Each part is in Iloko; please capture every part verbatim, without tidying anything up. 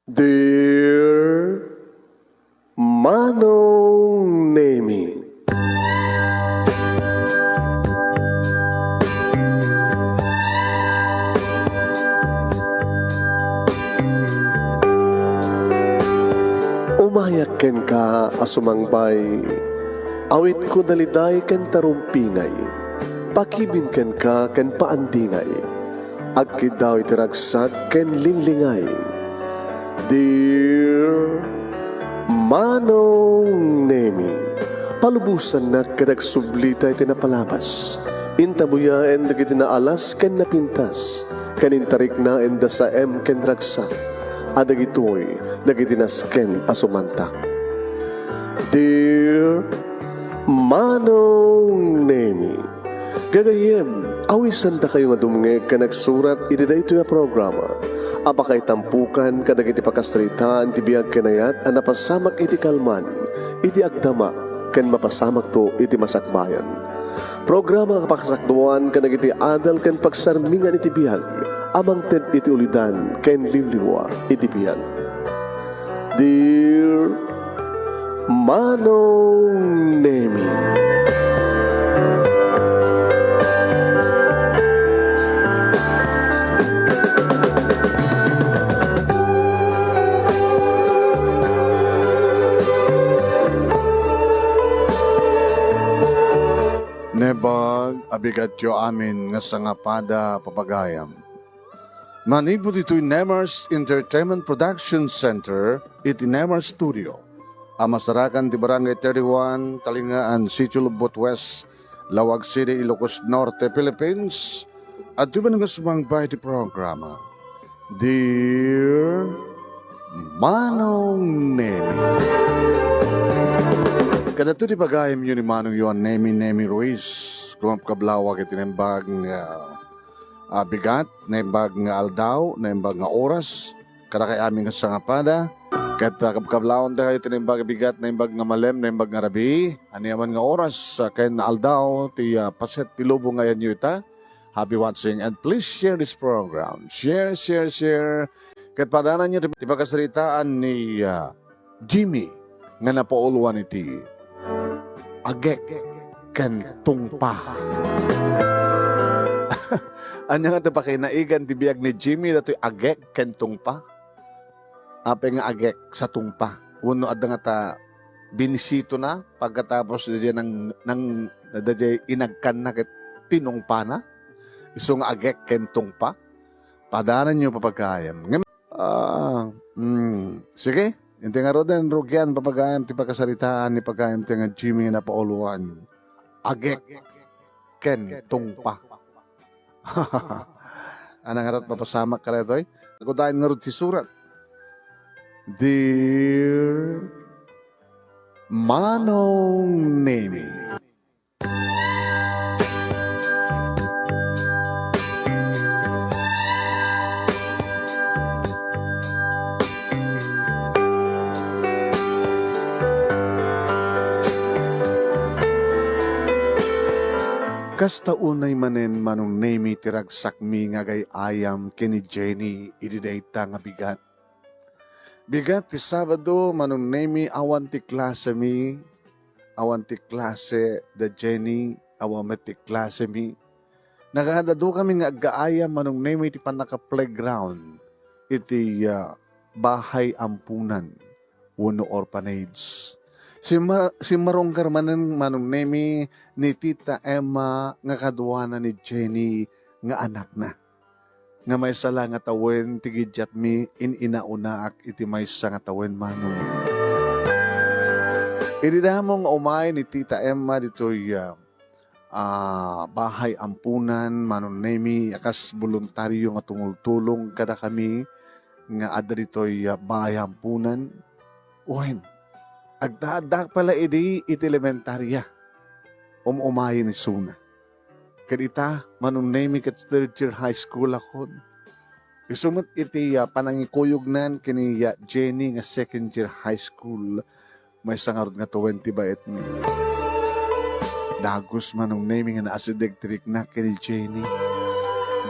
Dear Manong Nemi. Umayak kenka a sumangbay, awitko daliday ken tarumpingay, pakibin kenka ken paandingay, agkiddaw iti ragsak ken linglingay. Dear Manong Nemi, palubosannak ket agsublita iti napalabas. Intabuyaen dagiti naalas ken napintas, ken intariknaen da saem ken ragsak, a dagitoy dagiti nasken a sumantak. Dear Manong Nemi, gagayyem, awisandakayo nga dumngeg ken agsurat iti daytoy a programa a pakaitampokan kadagiti pakasaritaan ti biag ken ayat a napasamak iti kalman, iti agdama, ken mapasamakto iti masakbayan. Programa a pakasakduan kadagiti adal ken pagsarmingan iti biag a mangted iti ulidan ken liwliwa iti biag. Dear Manong Nemi. Naimbag a bigatyo amin nga sangapada, papagayam. Manipud ditoy Nemars Entertainment Production Center iti Nemars Studio a masarakan ti Barangay thirty-one, Talingaan, Sitio Lobbot West, Laoag City, Ilocos Norte, Philippines, adda man nga sumangbay ti programa, Dear Manong Nemi. Kadagitoy ti pagayamyo ni Manong Yuan Nemi, Nemi Ruiz, kumapkablawak iti naimbag nga a bigat, naimbag nga aldaw, naimbag nga oras, kadakayo amin nga sangapada. Ket, ah, kabkablawan tayo ti naimbag a bigat, naimbag nga malem, naimbag nga rabii, ania man nga oras, ah, ken aldaw ti, ah, paset ti lubong nga ayanyo ita. Happy watching and please share this program. Share, share, share. Ket padananyo ti, ti pakasaritaan ni, ah, Jimmy nga napauluan iti agek ken tungpa. Ania nga ti pakinaig ti biag ni Jimmy datoy agek ken tungpa? Apay nga agek sa tungpa? Wenno adda nga ta binisitona pagkatapos daydiay nang, nang, daydiay inagkanna ket tinungpana? Isu nga agek ken tungpa? Padananyo, papagayam. Ngem, ah, mm, sige. Inti ngaruden, rugian, papagayam ti pakasaritaan ni pagayam ti nga Jimmy nga napauluan. Agek ken tungpa. Ana ngarud, mapasamak kadaytoy? Kudain ngarud ti surat. Dear Manong Nemi. Kasta unay manen, Manong Nemi, ti ragsakmi nga agay-ayam ken ni Jenny idi dayta nga bigat. Bigat ti Sabado, Manong Nemi, awan ti klasemi, awan ti klase da Jenny, awan met ti klasemi. Nakaadadukami nga aggaayam, Manong Nemi, iti pannaka-playground iti, ah, bahay ampunan wenno orphanage. Simma-, simmarunggar manen, Manong Nemi, ni Tita Emma nga kaduana ni Jenny nga anakna. Nga maysa la nga tawen ti gidyatmi, in-inaunaak iti maysa nga tawen, Manong. Idi damo nga umay ni Tita Emma ditoy, ah, ah, bahay ampunan, Manong Nemi, a kas boluntario nga tumultulong kadakami nga adda ditoy, ah, bahay ampunan. Wen, agda-addaak pay la idi iti elementaria. Um-umayen isuna. Ket ita, Manong Nemi, ket third year high school akon. Isu met iti, ah, panangikuyognan ken ni, ah, Jenny nga second year high school, maysa ngarud nga twenty baetmi. Dagus, Manong Nemi, nga naasideg ti rikna ken ni Jenny.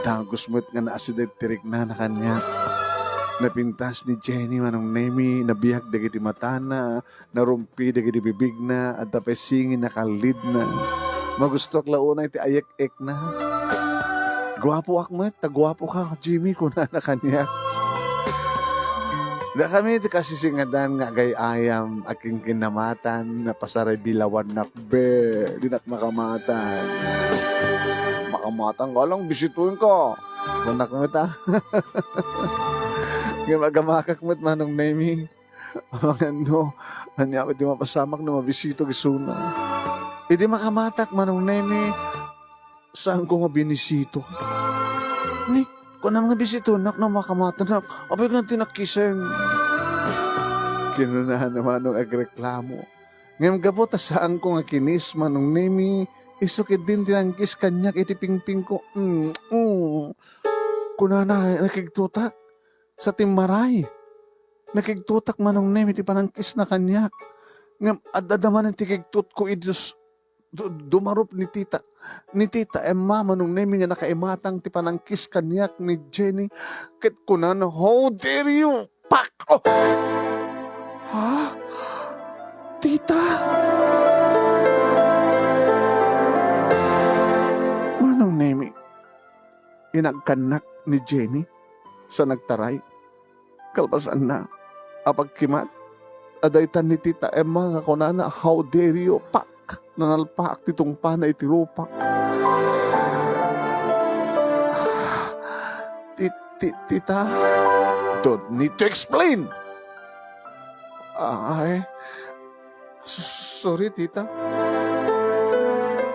Dagus met nga naasideg ti riknana kaniak. Napintas ni Jenny, Manong Nemi, nabiag dagiti matana, narumpi dagiti bibigna, adda pay singi nakallidna. Magustuak la unay ti ayek-ekna. "Guapoak met, ta guapoka, Jimmy," kunana kaniak. Dakami ti kasisingedan nga agay-ayam, agkinkinamatan, napasaray bilawannak, be, dinak makamatan. "Makamatan ka lang, bisituenka," kunak met a. Ngem agamakak met, Manong Nemi. Amangan no, ania met ti mapasamak no mabisito isuna. Idi makamatak, Manong Nemi, saanko nga binisito. Ni, kunam nga bisitonak no makamatanak. Apay nga tinakkisen. Kinunana Manong agreklamo. Ngem gapu ta saanko nga kinis, Manong Nemi, isu ketdin ti nangkis kaniak iti pingpingko. Mm, mm. Kunana, nakigtutak. Sa timmaray. Nakigtutak, Manong Nemi, ti panangkisna kaniak. Ngem ad-adda manen ti kigtutko idi s-, du-, dumarup ni tita, ni tita Emma, Manong Nemi, nga nakaimatang ti panangkis kaniak ni Jenny. Ket kunana, "How dare you!" Pak! Oh! Ha? Tita? Manong Nemi, inagkannak ni Jenny sa nagtaray. Kalpasanna a pagkimat, adda itan ni Tita Emma nga kunana, "How dare you, pak!" Nanalpaak ti tungpana iti rupak. "Ti-, ti-, tita, don't need to explain." Ay, s-, sorry, tita.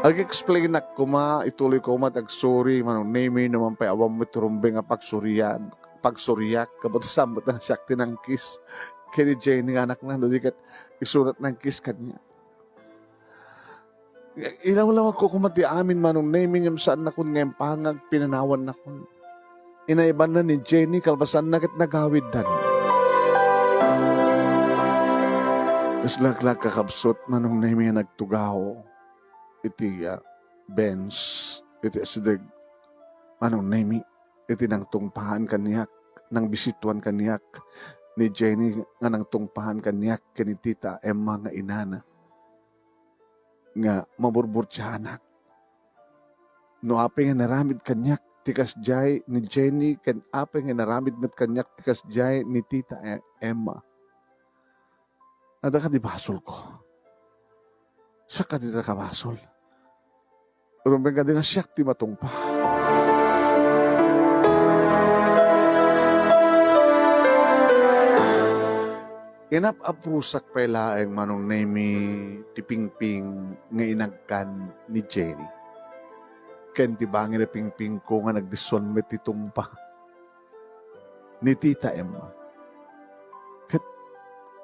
Ag-explainak koma, ituloy koma ti agsorry, Manong Nemi, no man pay awan met rumbeng a pagsorian, pagsoriak, gapu ta saan met nga siak ti nangkis ken ni Jenny nga anakna, no di ket isunat nangkis kaniak. Ilawlawagko koma ti amin, Manong Nemi, ngem saannakon nga impangag, pinanawannakon. Inaybanna ni Jenny, kalpasanna ket nagawiddan. Kasla kakabsut, Manong Nemi, nga nagtugaw iti, ah, bench, iti asideg, Manong Nemi, iti nangtungpaan kaniak, nangbisituan kaniak ni Jenny nga nangtungpaan kaniak ken ni Tita Emma nga inana. Nga maburburtianak. No apay nga naramid kaniak ti kasdiay ni Jenny ken apay nga naramid met kaniak ti kasdiay ni Tita E-, Emma. Adda kadi basolko? Siak kadi ti nakabasol? Rumbeng kadi nga siak ti matungpa? Inap-aprusak pay laeng, Manong Nemi, ti pingping nga inagkan ni Jenny. Ken ti bangin a pingpingko nga nagdissuan met ti tungpa ni Tita Emma. Ket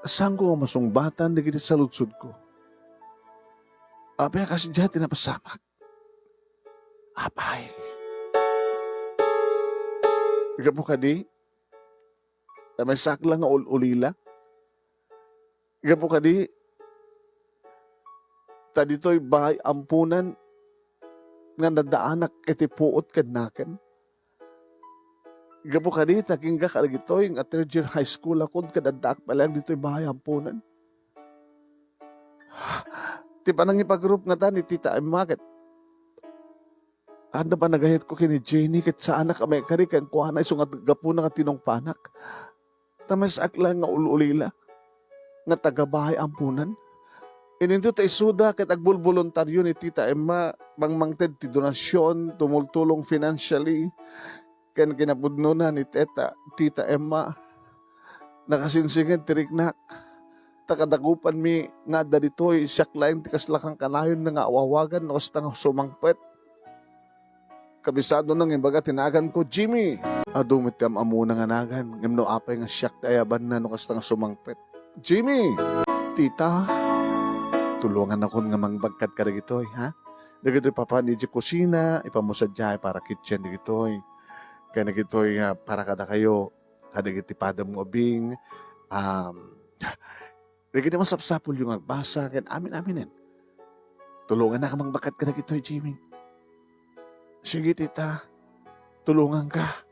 saanko nga masungbatan dagiti saludsodko. Apay a kasdiay ti napasamak? Apay. Gapu kadi, ta maysaak la nga ul-ulila. Gapu kadi, ta ditoy baay amponan nga nadaanak iti puot ken nakem. Gapu kadi, ta agingga kadagitoy nga third year high school akon ket addaak pay laeng ditoy baay amponan. Ti panangipagrup ngata ni Tita Emma ket adda panagayatko ken ni Jenny ket saanak a maikari kenkuana isu nga gapuna nga tinungpanak. Ta maysaak laeng nga ul-ulila nga taga-baay amponan. Ininto ta isuda ket agbulboluntario ni Tita Emma, mangmangted ti donasyon, tumultulong financially, ken kinapudnona ni Teta, Tita Emma. Nakasingsingir ti riknak, ta kadagupanmi nga adda ditoy, siak laeng ti kasla kankanayon nga awawagan no kasta nga sumangpet. Kabisadona nga imbaga ti naganko, Jimmy. Adu met ti am-amona nga nagan, ngem no apay nga siak ti ayabanna no kasta nga sumangpet? Jimmy! Tita, tulongannakon nga mangbagkad kadagitoy, ha? Dagitoy papan idiay kusina, ipamusa idiay para kitchen dagitoy. Ken dagitoy nga para kadakayo, kadagiti padam nga ubing, um, dagiti masapsapulyo nga agbasa, ken amin-aminen. Tulongannak a mangbagkad kadagitoy, Jimmy. Sige, tita. Tulonganka.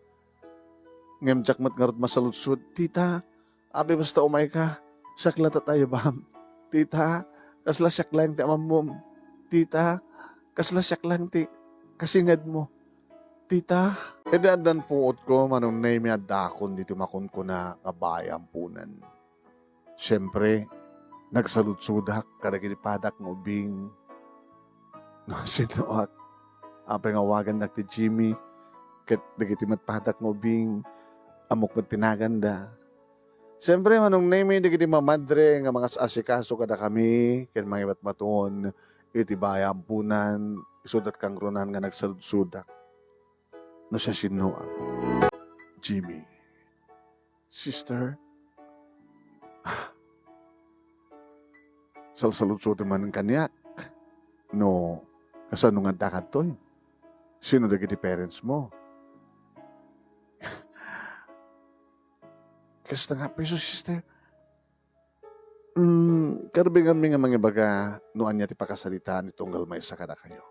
Ngem diak met ngarud masaludsod, "Tita, apay basta umayka? Siak latta ti ayabam. Tita, kasla siak laeng ti amammom. Tita, kasla siak laeng ti kasingedmo. Tita." Idi addan puotko, Manong Nemy, addaakon ditoy makunkuna nga baay amponan. Siempre, nagsaludsodak kadagiti padak nga ubbing. No, sinnoak? Apay nga awagannak ti Jimmy, ket dagiti met padak nga ubbing, ammok met ti naganda. Siempre, Manong Nemy, dagiti mamadre nga mangas-asikaso kadakami ken mangibatbaton iti baay amponan, isudat kangrunan nga nagsaludsodak. No, siasinoak? Jimmy. Sister, salsaludsotem manen kaniak no kasano nga adda kadtoy. Sino dagiti parents mo? Kasta nga, peso, sister. Mm, karbinganmi nga mangibaga no ania ti pakasaritaan iti unggal maysa kadakayo.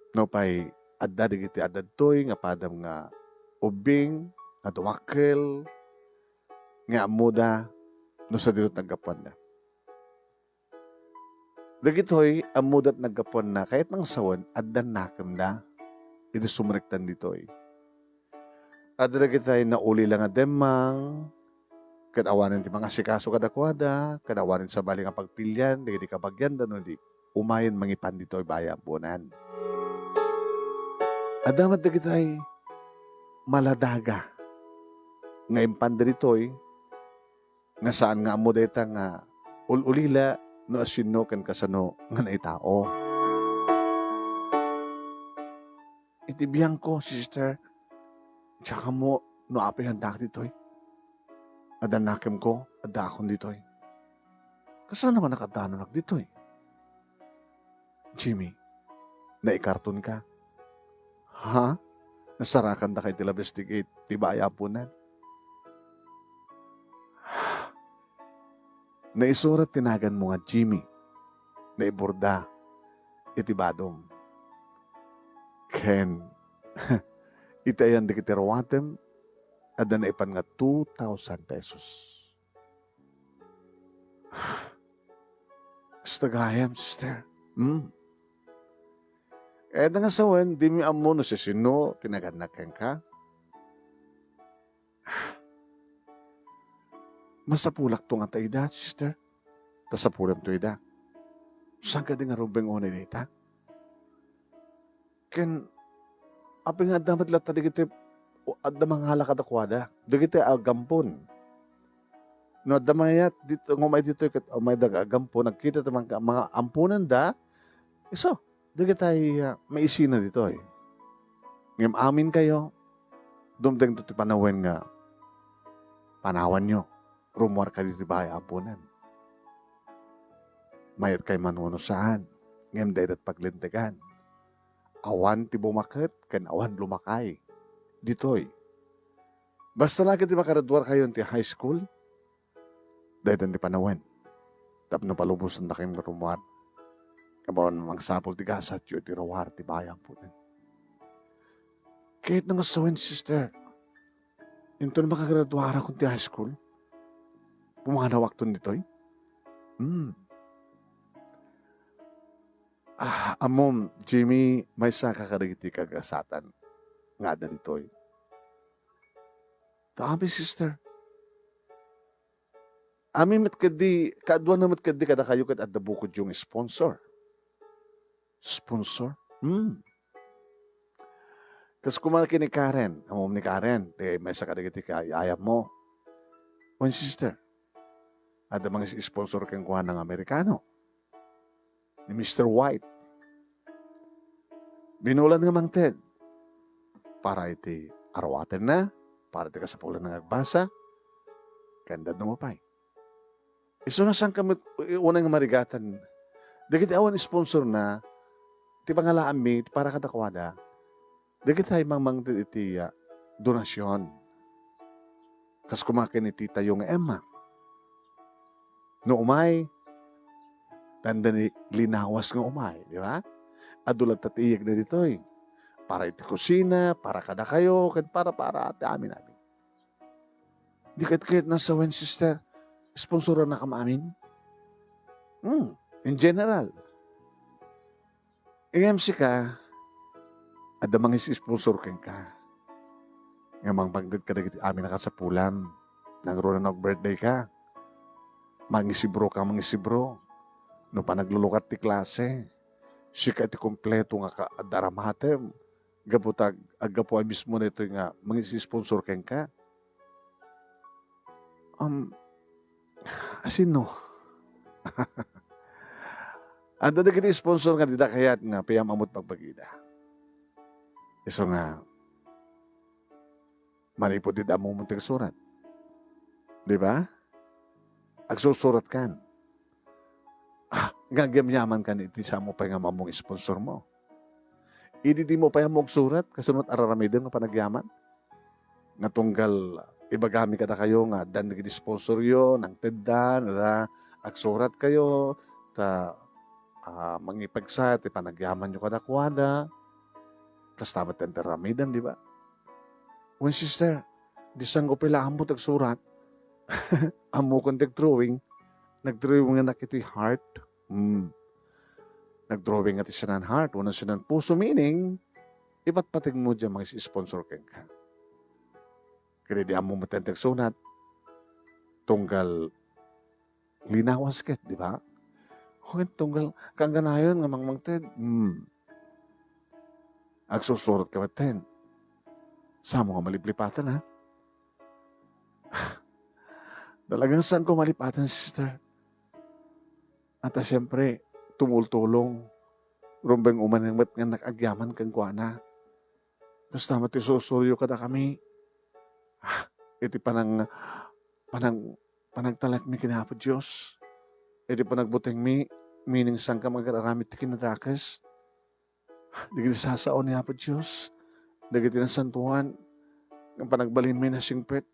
Nupay adda dagiti adda ditoy nga padam nga ubbing nga dumakkel nga ammoda no sadino ti naggapuanna. Dagitoy ammoda ti naggapuanna, kayatna nga sawen, adda nakemda iti sumrektan ditoy. Adda dagiti naulila nga demmang, ket awanen ti mangasikaso kadakuada, ket awanen sabali nga pagpilian dagiti kabagianda no di umayen mangipan ditoy baay amponan. Adda met dagiti maladaga nga impanda ditoy nga saan nga ammo dayta nga ul-ulila no asino ken kasano nga naitao. Iti biangko, sister, diak ammo no apay nga addaak ditoy. Adda nakemko, addaakon ditoy. Kasano nga nakaddananak ditoy? Jimmy, naikartonka? Ha? Nasarakandaka iti labes ti gate ti baay amponan? Naisurat ti naganmo nga Jimmy. Naiborda iti badom. Ken, iti ayan dagiti ruatem, adda naipan nga two thousand pesos. Kasta gayam, sister. Hmm? Kayatna nga sawen, dimi ammo no sisino ti nagannak kenka. Masapulakto ngata ida, sister. Ta sapulem to ida. Saan kadi nga rumbeng unay dayta? Ken, apay nga adda met latta dagiti, o, adda mangala kadakuada, dagiti agampon. No adda mayat dit-, nga umay ditoy ket umayda nga agampon, nagkita ti mga, mga amponenda, isu, dagitay, ah, maisina ditoy. Ngem aminkayo, dumtengto ti panawen nga panawanyo, rummuar kadi ti baay amponan. Mayatkay man wenno saan, ngem dayta ti paglintegan. Awan ti bumaket ken awan lumakay ditoy. Basta la ket ti makaraduarkayo iti high school, dayta ti panawen. Tapno palubosennakayo nga rummuar. Awan mangsapul ti gasatyo iti ruar ti baay amponan. Kayatna nga sawen, sister. Inton makagraduarakon ti high school, pumanawakton ditoy? Hmm. Ah, ammom, Jimmy, maysaka kadagiti kagasatan nga adda ditoy. Ta amin, sister. Amin met kaddi, kaaduanna met kaddi kadakayo ket adda bukodyo nga sponsor. Sponsor? Hmm. Kas kuma ken ni Karen, ammom ni Karen, ti maysa kadagiti kaayayammo. Wen, sister, adda mangisponsor kenkuana nga Amerikano, ni Mister White. Binulan nga mangted para iti aruatenna, para iti kasapulanna nga agbasa, ken dadduma pay. Isu nga saan ka met, unay nga marigatan. Dagiti awan sponsorna, ti pangalaanmi, ti para kadakuada. Dagiti mangmangted iti, ah, donasyon. Kas kuma ken ni titayo nga Emma. No umay, tanda ni linawas nga umay, di ba? Adu latta ti iyegna ditoy. para iti kusina, para kadakayo, ken para, para ti amin-amin. Di ket, ket nasa wen, sister, sponsoran na kam amin? Hmm, in general. Ngem sika, adda mangis-sponsor kenka. Nga mangpagded kadagiti amin a kasapulan. Nangruna no birthday ka. Mangisibro ka, mangisibro. No panaglukat ti klase. Sika ti kompleto nga ka-, adda aramatem. Gapu ta ag-, aggapu a mismo daytoy nga mangis-sponsor kenka. Um, asino? Adda dagiti sponsor nga dida kayat nga payam-ammot bagbagida. Isu nga, manipud dida ammom ti agsurat. Di ba? Agsusurat kan. Ah, nga agyamyaman kan iti samo pay nga mammong sponsor mo. Idi dimo pay ammo agsurat, kasano met araramidem nga panagyaman? Nga tunggal ibagami kadakayo nga addan dagiti sponsoryo, nangteddan, ala, agsurat kayo, ta, ah, mangipegsa ti panagyamanyo kadakuada. Kasta met ti aramidem, di ba? Wen, sister, di sanggup la ammo ti agsurat. Ammokon ti agdrawing. Nagdrawinganak iti heart. Hmm. Nagdrawing nga ti sinan heart, wenno sinan puso, meaning, ipatpategmo diay mangis-sponsor kenka. Ket idi ammom met ti agsurat, tunggal linawas ket, di ba? Wen, tunggal kangganayon nga mangmangted, hmm. Agsusurat ka met ten. Samo nga maliplipatan, ha? Talagang saanko malipatan, sister. At, ah, siyempre, tumultulong. Rumbeng umanen met nga nakaagyaman kenkuana. Kasta met ti sursuryo kadakami. Ah, iti panang-, panang-, panagtalekmi ken Apo Dios. Iti panagbutengmi, meaning saanka nga agar-aramid ti kinadakes. Dagiti sasao ni Apo Dios, dagiti nasantoan, nga panagbalinmi nasingpet,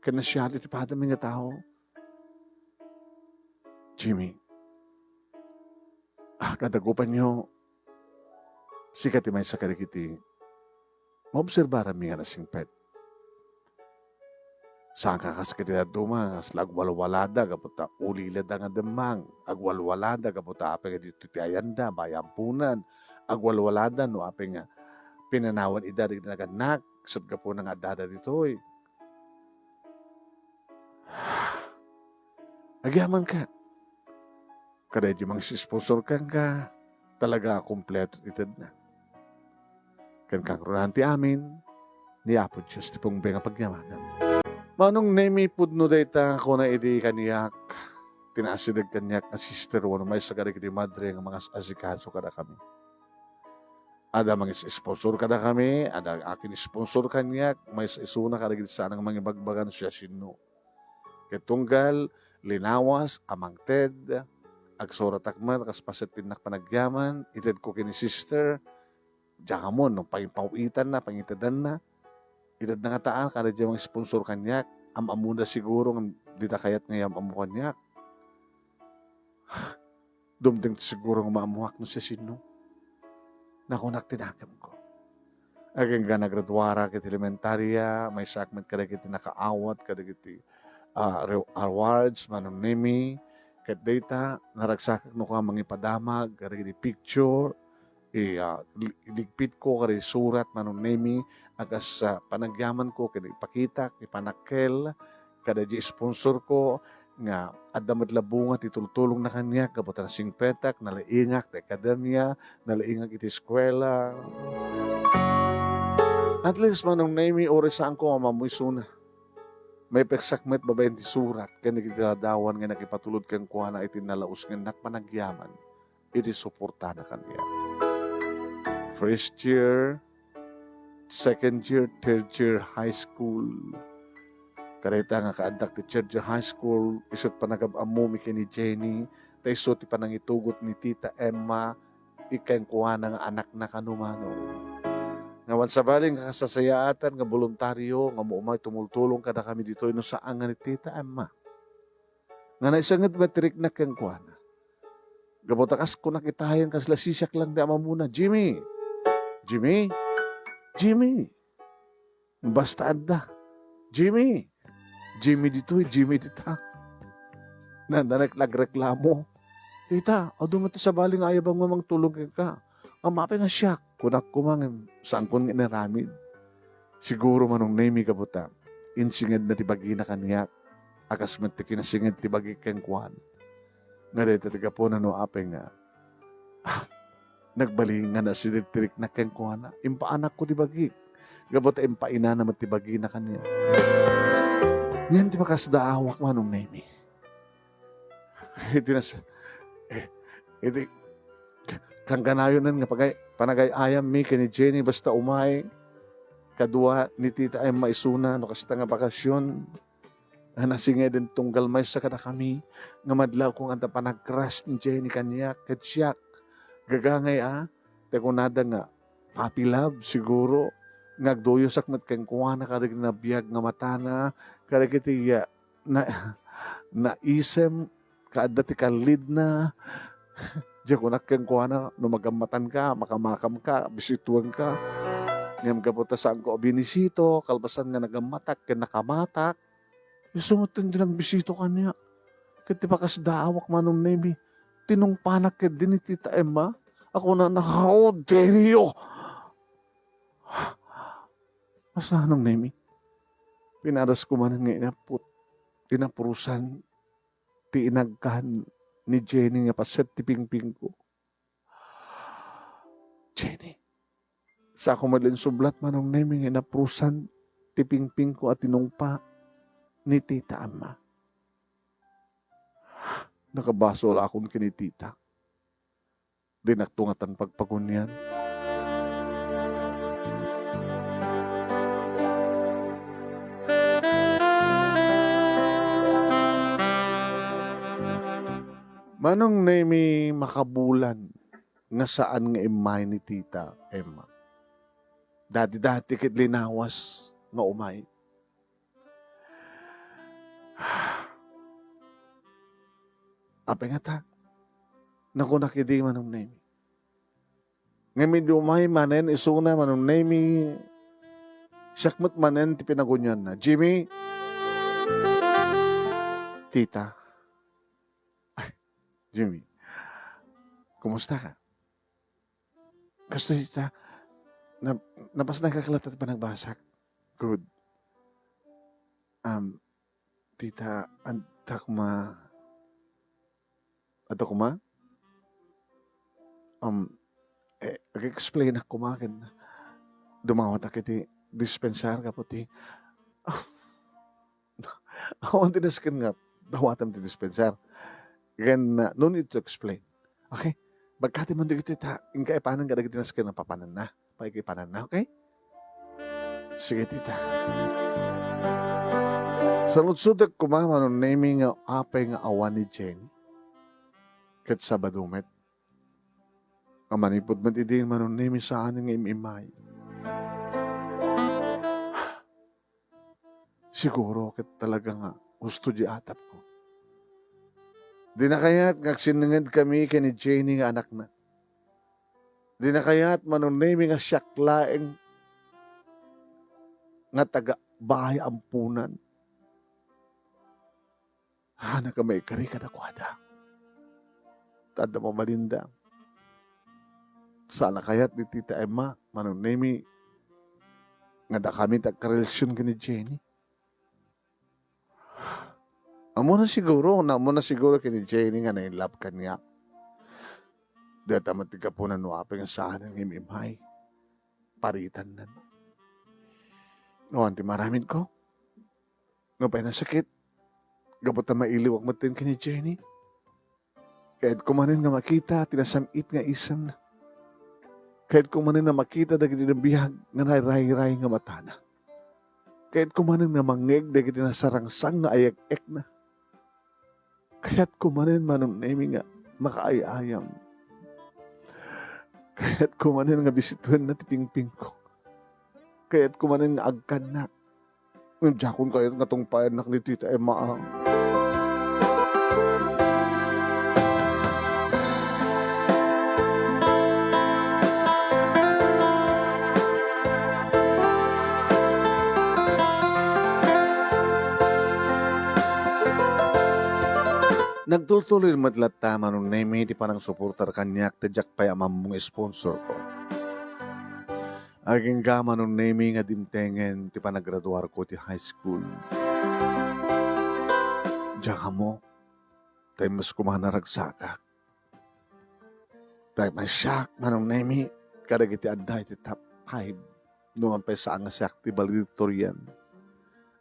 ken nasiado iti padami nga tao. Jimmy, ah, kadagupanyo, sika ti maysa kadagiti maobserbaranmi nga nasingpet. Saanka kas iti dadduma, kasla agwalwalada gapu ta ulilada nga demmang, agwalwalada gapu ta apay nga ditoy ti ayanda, bayampunan, agwalwalada no apay nga pinanawan ida dagiti nagannak, ket gapuna nga addada ditoy. Agyamanka. Kada idi mangis-sponsor kenka, talaga a kompleto ti tedna. Ken kangrunan ti amin, ni Apo Dios ti pungpeng a pagyamanem. Manong Nemi, pudno dayta, kuna idi kaniak, ti naasideg kaniak a sister wenno maysa kadagiti madre nga mangas-asikaso kadakami. Adda mangis-sponsor kadakami, adda akin-sponsor kaniak, maysa isuna kadagiti saan nga mangibagbaga no siasino. Ket tunggal linawas a mangted, agsuratak met kas paset ti innak panagyaman, itedko ken ni sister, diak ammo no pangipaw-itanna, pangitedanna. Itedna ngata kada diay mangsponsor kaniak, am-ammona siguro nga dita kayat nga yam-ammo kaniak. Dumteng ti siguro nga maammoak no siasino. Nakunak ti nakemko. Agingga nagraduarak iti elementaria, maysaak met kadagiti nakaawat kadagiti, ah, re-, awards, Manong Nemi. Ket dayta, naragsakak no kua mangipadamag kadagiti picture, i-, ah, li-, iligpitko kadagiti surat, Manong Nemi, a kas, ah, panagyamanko ken ipakitak, ipanakkel, kada di sponsorko, nga adda met la bunga ti tultulongna kaniak gapu ta nasingpetak, nalaingak ti akademia, nalaingak iti eskuela. At least, Manong Nemi, uray saanko a maammo isuna. Maipeksak met babaen ti surat ken dagiti ladawan nga nakipatulod kenkuana iti nalaus nga innak panagyaman iti suportana kaniak. First year, second year, third year high school. Kadayta nga kaaddak ti third year high school, isu't panagam-ammomi ken ni Jenny, ta isu ti panangitugot ni Tita Emma, ikenkuana nga anakna kano manong. Nga awan sabali nga kasasayaatan nga boluntario nga umay tumultulong kadakami ditoy no saan nga ni Tita Emma. Nga naisanged met ti riknak kenkuana. Gapu ta kas kunak itayen, kasla sisiak lang ti amamuna. Jimmy! Jimmy! Jimmy, basta adda. Jimmy, Jimmy ditoy, Jimmy dita. Nanda nagreklamo. Tita, adu met ti sabali nga ayabam nga mangtulong kenka. Ngem apay nga siak, kunak koma ngem saanko nga inaramid. Siguro Manong Nemy gapu ta insingedna ti bagina kaniak, a kas met ti kinasinged ti bagik kenkuana. Nga dayta ti gapuna no apay nga, ah, nagbalin nga nasidirtiriknak kenkuana. Impaanakko ti bagik. Gapu ta impainana met ti bagina kaniak. Ngem ti pakasdaawak, Manong Nemy, iti nas-, eh, iti kankanayonan nga pagay-, panagay-ayammi ken ni Jenny basta umay kadua ni Tita Emma isuna no kasta nga bakasyon. A nasingeden tunggal maysa kadakami nga madlawko nga adda panagcrush ni Jenny kaniak ket siak. Gagangay a, ta kunada nga puppy love siguro, nga agduyosak met kenkuana kadagiti nabiag nga matana, kadagiti, ah, na-, naisem, kaadda ti kallidna. Diak kunak kenkuana, no magammatanka, makamakamka, bisituenka. Ngem gapu ta saanko a binisito, kalpasan nga nagammatak ken nakamatak, isu met ti nagbisito kaniak. Ket ti pakasdaawak, Manong Nemy, tinungpanak ketdi ni Tita Emma. Ako na, "How dare you?" Mas Manong Nemy, pinadasko manen nga inaput-, inapurusan ti inagkan ni Jenny nga paset ti pingpingko. Jenny, saanko met la insublat, Manong Nemy, nga inaprusan ti pingpingko a tinungpa ni Tita Emma. Nakabasolakon ken ni Tita. Dinakto ngatan pagpagunian. Manong Nemy, makabulan nga saan nga immay ni Tita Emma. Dati-dati ket linawas nga umay. Apay ngata? Nakunak idi, Manong Nemy. Ngem idi umay manen isuna, Manong Nemy, siak met manen ti pinagunianna. Jimmy! Tita. Ay, Jimmy. Kumusta ka? Kastoy, Tita. Na-, napasnaka la ti panagbasak. Good. Um, Tita, adda koma, adda koma? Um, eh, ag-explainak koma ken dumawatak iti dispensar gapu ti, awan ti nasken nga dawatem ti dispensar. Ken, uh, no need to explain. Okay? Bagkatem man dagitoy ta, inka ipanen kadagiti nasken a papananna. Paikipananna, okay? Sige, Tita. Saludsodek koma, Manong Nemy, nga apay nga awan ni Jenny. Ket Sabado met. Nga manipud met idi, Manong Nemy, saan nga im-immay. Siguro ket talaga nga husto di atapko. Dina kayat nga agsinnengedkami ken ni Jenny nga anakna. Dina kayat, Manong Nemy, nga siak laeng nga taga-baay ampunan. Haanna nga maikari kadakuada. Ta adda mabalinda. Saan a kayat ni Tita Emma, Manong Nemy, nga dakami ti agkarelasion ken ni Jenny? Ammona siguro, ammona siguro ken ni Jenny nga na-in love kaniak. Dayta met ti gapuna no apay nga saan nga im-immay. Paritannan. Awan ti maaramidko. Nupay nasakit, gapu ta mailiwak metten ken ni Jenny. Kayatko manen nga makita ti nasam-it nga isemna. Kayatko manen nga makita dagiti nabiag nga nairayray nga matana. Kayatko manen nga mangngeg dagiti nasarangsang nga ayek-ekna. Kayatko manen, Manong Nemy, nga makaay-ayam. Kayatko manen nga bisituenna ti pingpingko. Kayatko manen nga agkannak. Ngem diakon kayat nga tungpaennak ni Tita Emma, a. Nagtultuloy met latta, Manong Nemi, ti panangsuportar kaniak ta diak pay a mammo nga sponsorko. Agingga, Manong Nemi, nga dimtengen ti panagraduarko ti high school. Diak ammo, ta immes koma nga naragsakak. Ta immes siak, Manong Nemi, kadagiti adda iti top five. Numan pay saan nga siak ti valedictorian.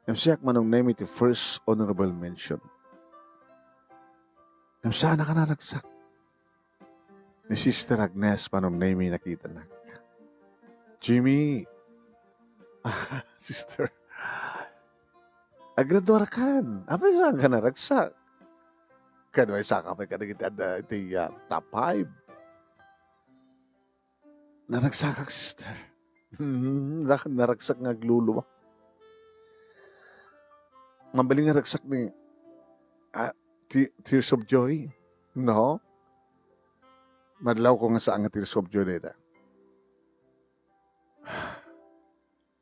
Ngem siak, Manong Nemi, ti first honorable mention. Ngem saan a naragsak. Ni Sister Agnes, Manong Nemi, nakitanak. "Jimmy, ah, sister, agraduarkan. Apay saan ka naragsak?" Ken maysaka pay kadagiti adda iti, ah, top five. Naragsakak, sister. Hmm, dak-, naragsak nga agluluwa. Mabalin nga ragsak ni, ah, te-, tears of joy. No? Madlawko nga saan nga tears of joy dayta.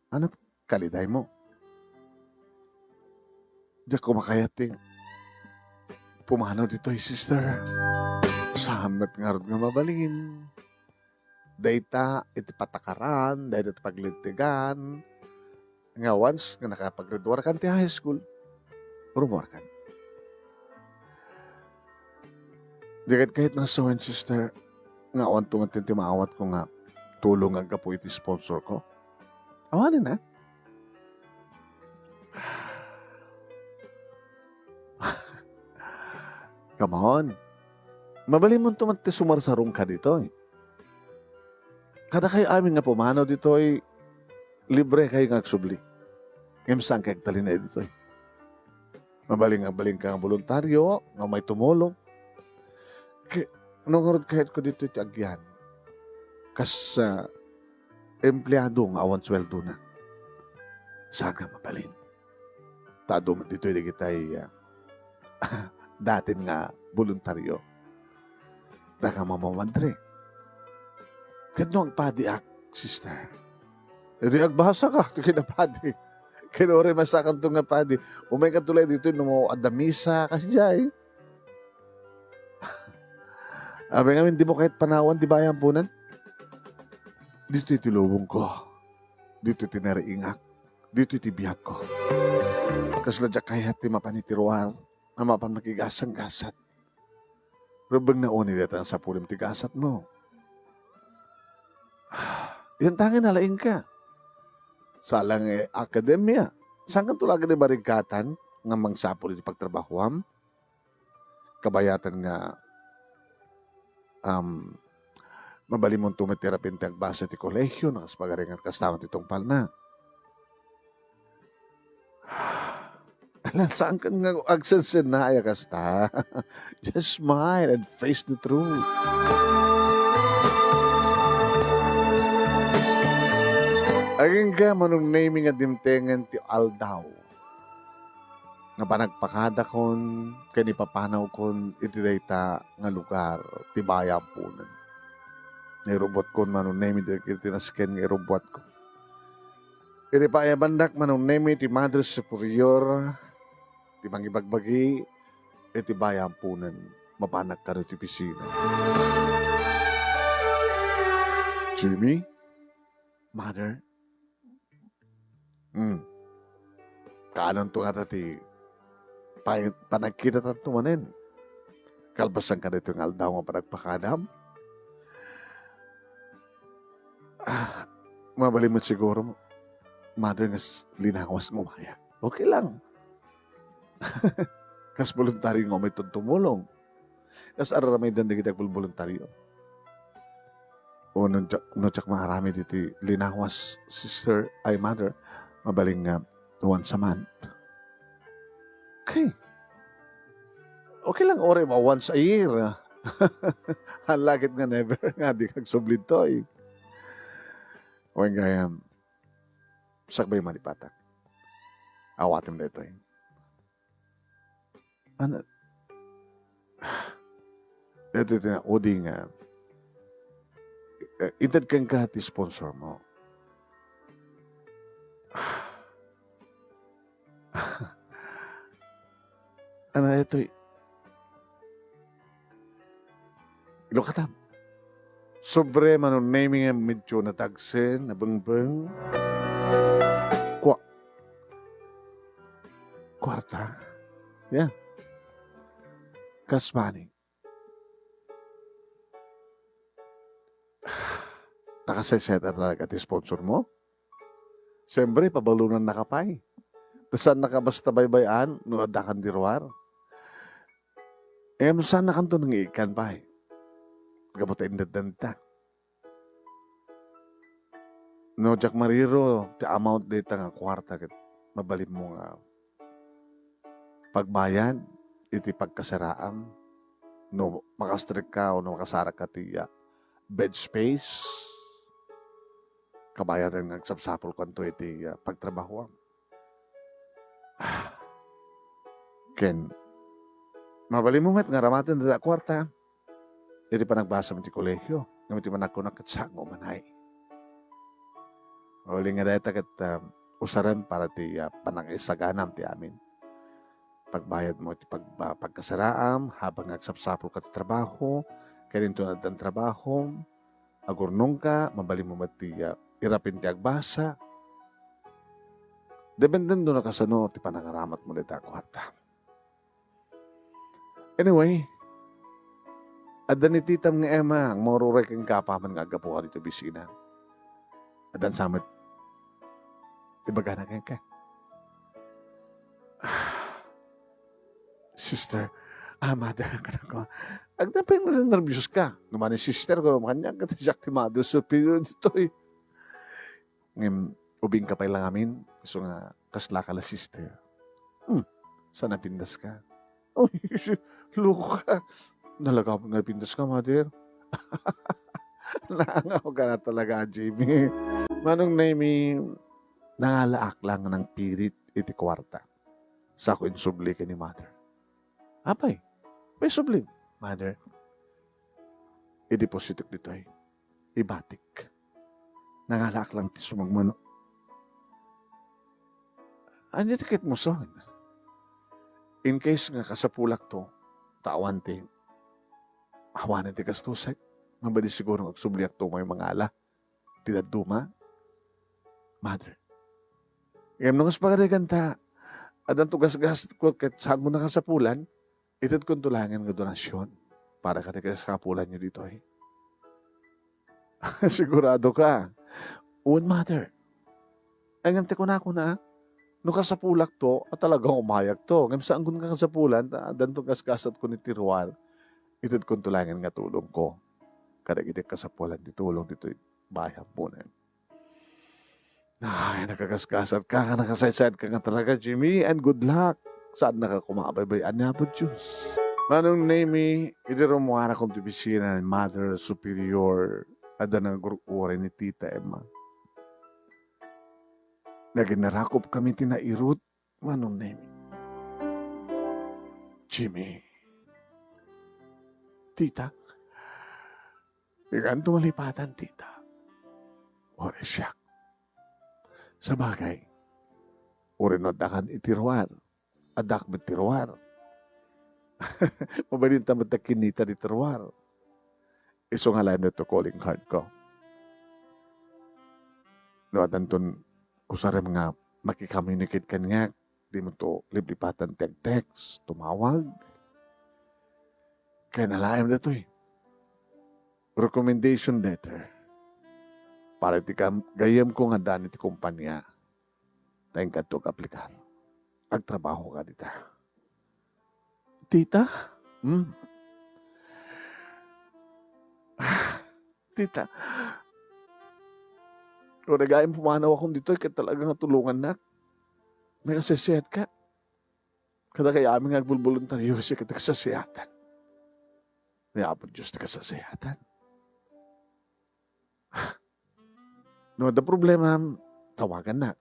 Ano, kalidaymo? Diak koma kayat ti pumanaw ditoy, sister. Saan met ngarud nga mabalin? Dayta iti patakaran, dayta iti paglintegan, nga once nga nakapaggraduarkan ti high school, rumuarkan. Di ket kayat nga sawen, sister, nga awan tunget ti maawatko nga tulong nga aggapu iti sponsorko. Awanen, a? Come on. Mabalinmonto met ti sumarsarongka ditoy. Kadakayo amin nga pumanaw ditoy, librekayo nga agsubli. Ngem saankayo agtalinaed ditoy. Mabalin nga agbalinka nga boluntario nga umay tumulong. Ke-, no ngarud kayatko ditoy ti agyan, kas, ah, empleado nga awan suweldona. Saan nga mabalin? Ta adu met ditoy dagitay, ah, datin nga boluntario. Dagiti mamamadre. Ket no agpadiak, sister, idi agbasaka ti kinapadi. Ken uray masakanto nga padi, umayka tulay ditoy no adda misa, kasdiay. Apay ngamin dimo kayat panawan ti bayampunan? Ditoy ti lubongko. Ditoy ti nariingak. Ditoy ti biagko. Kasla diak kayat ti mapan iti ruar a mapan makigasanggasat. Rebbengna unay dayta nga sapulem ti gasatmo. Yan tangen nalaingka. Saan nga akademia. Saankanto laeng nga marigatan nga mangsapul iti pagtrabahoam? Kabayatan nga, um, mabalinmonto met ti rapin ti agbasa iti kolehio, no kas pagaringan kasta met ti tungpalna. Ala, saankan nga agsensennaay a kasta? Just smile and face the truth. Agingga, Manong Nemi, nga dimtengen ti aldaw nga panagpakadakon ken ipapanawkon iti dayta nga lugar ti bayampunen. Nairubotkon, Manong Nemi, dagiti nasken nga irubotkon. Iti paayabandak, Manong Nemi, ti Madre Superior ti mangibagbagi iti bayampunen mapanak kano iti opisina. Jimmy? Mother? Hmm. Kaanonto ngata ti pay-, panagkitatanto manen? Kalpasan kadaytoy nga aldaw nga panagpakadam? Ah, mabalin met siguro, mother, nga s-, linawas nga umaya. Okay lang. Kas boluntario nga umay tumulong. Kas ar-aramiden dagiti agbolboluntario. O no diak, no diak maaramid iti linawas, sister, ay mother, mabalin nga once a month. Okay. Okay lang, uray mo, once a year. Haan la ket nga never nga di kag subli ditoy. Wen gayam, sakbay man ipatak. Awatem daytoy. Ano? Daytoy ti naudi nga, eh, inted kenka ti sponsor mo. Ano, itoy, Katam. Sobre, Manong Nemy, nga medyo natagsen, nabengbeng. Kua-, kuarta. Yeah. Cash money. Nakasaysayaat talaga ti sponsor mo? Siyempre, pabalonannaka pay. Ta saannaka basta baybay-an no addakan ti ruar. Ngem saannakanto nangiikkan pay. Gapu ta indatdanta. No diak mariro ti amount dayta nga kuarta ket mabalinmo nga pagbayad iti pagkasaraam no makastrekka wenno makasarakka ti, ah, bed space, kabayatan nga agsapsapulkanto iti, ah, pagtrabahoam. Ken mabalinmo met nga aramaten dayta a kuarta iti panagbasam iti kolehio, ngem iti panagkunak ket sango manay. Uli nga dayta ket, ah, usarem para ti, ah, panangisaganam ti amin. Pagbayadmo iti pag-, ah, pagkasaraam habang agsapsapulka ti trabaho, ken inton addan trabahom, agurnongka, mabalinmo met ti, ah, irapen ti agbasa. Dependen no kasano ti panangaramatmo dayta a kuarta. Anyway, adda ni titam nga Emma, maururay kenka apaman nga aggapuka ditoy opisina. Addan sa met ibagana kenka. Sister, ah, mother, kadako. Agda pay nga nerbios ka. No mani sister ko, kaniak, ket siak ti mother superior ditoy. Ngem, ubingka pay la ngamin, isu nga kasla ka la sister. Hmm, saan napindaska? Uy, loko ka. Nalagap nga napindaska, mother. Naangaw ka na talaga, Jimmy. Manong Nemy, nangalaak lang nang pirit iti kuarta. Sako insubli ken ni mother. Apay, may sublim, mother. Idepositok ditoy. Ibatik. Nangalaak lang ti sumagmamano. Ania ti ketmo, son? In case nga kasapulakto, ta awan ti, awanen ti gastusek, mabali siguro nga agsubliakto may mangala ti dadduma, mother. Ngem no kaspagariganta, addanto gasgasatko ket saan ko nakasapulan, itedkonto laengen nga donasyon para kadi kasapulanyo ditoy. Sigurado ka? Wen, mother. Ay, ngem ti kunakuna, no kasapulakto, a talaga umayakto. Ngem saan ko nga kasapulan, ta addanto gasgasatko iti ruar. Itedkonto laengen nga tulongko kadagiti kasapulan ti tulong ditoy bayam punen. Ay, nakagasgasat ka, nakasaysayaat ka nga talaga, Jimmy, and good luck. Saannaka koma a baybay-an ni Apo Dios. Manong Nemy, idi rummuarakon ti opisina ni Mother Superior, adda nangagur-uray ni Tita Emma. Naginarakop kami ti nairut, Manong Nemy. Jimmy. Tita. Dikanto malipatan, tita. Uray siak. Sabagay, uray no addakan iti ruar, addak met ti ruar. Mabalinta met ta kinita ditoy ruar. Isu nga laeng ditoy calling card ko. No addanton usarem nga makicommunicate kaniak, dimo to liplipatan ti ag-text, tumawag. Ken alaem datoy. Recommendation letter para iti gam-, gayyemko nga addaan iti kompania. Ta inkadto agaplikar. Agtrabaho ka dita. Tita? Hmm? Tita, uray gayyem pumanawakon ditoy ket talaga nga tulongannak. Nakasaysayaat ka. Kadakayo amin nga agbulboluntario, siak ti kasaysayaatan. Ni Apo Dios ti kasaysayaatan. No adda problemam, tawagannak.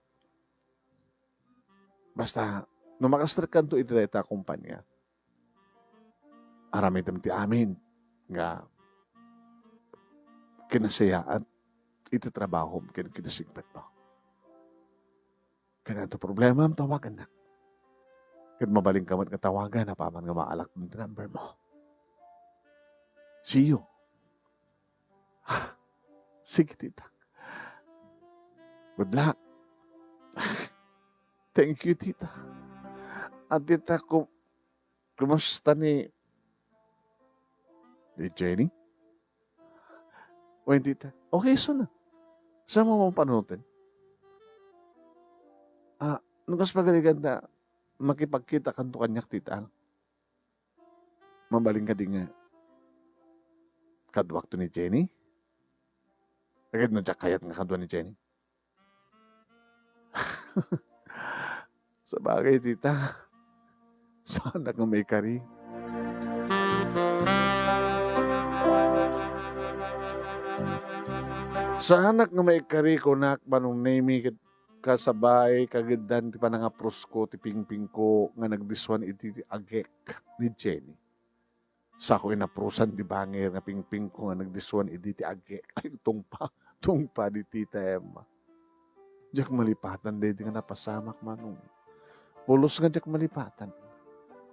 Basta, no makastrekkanto iti dayta a kompania, aramidem ti amin nga kinasayaat iti trabahom ken kinasingpetmo. Ken adda problemam, tawagannak. Ket mabalinka met nga tawagan apaman nga maalakmo ti number mo. See you Sige, tita. Good luck. Thank you, tita. At tita, ku-, kumusta ni, ni Jenny? Wen, tita. Okay, so na. Saan mo mapanunutin? Ah, no kas pagaligan ta, makipagkita kanto kaniak, tita. Mabalin kadi nga kaduakto ni Jenny? Agad no diak kayat nga kadua ni Jenny? Sabagay, tita. Saanak nga maikari. Saanak nga maikari, kunak, Manong Nemy, ket kasabay, kagiddan ti panangaprosko ti pingpingko nga nagdiswan iti ti agek ni Jenny. Sako inaprusan ti bangir nga pingpingko nga nagdiswan idi ti agek. Ay, tungpa, tungpa di Tita Emma. Diak malipatan daydi nga napasamak, Manong. Pulos nga diak malipatan.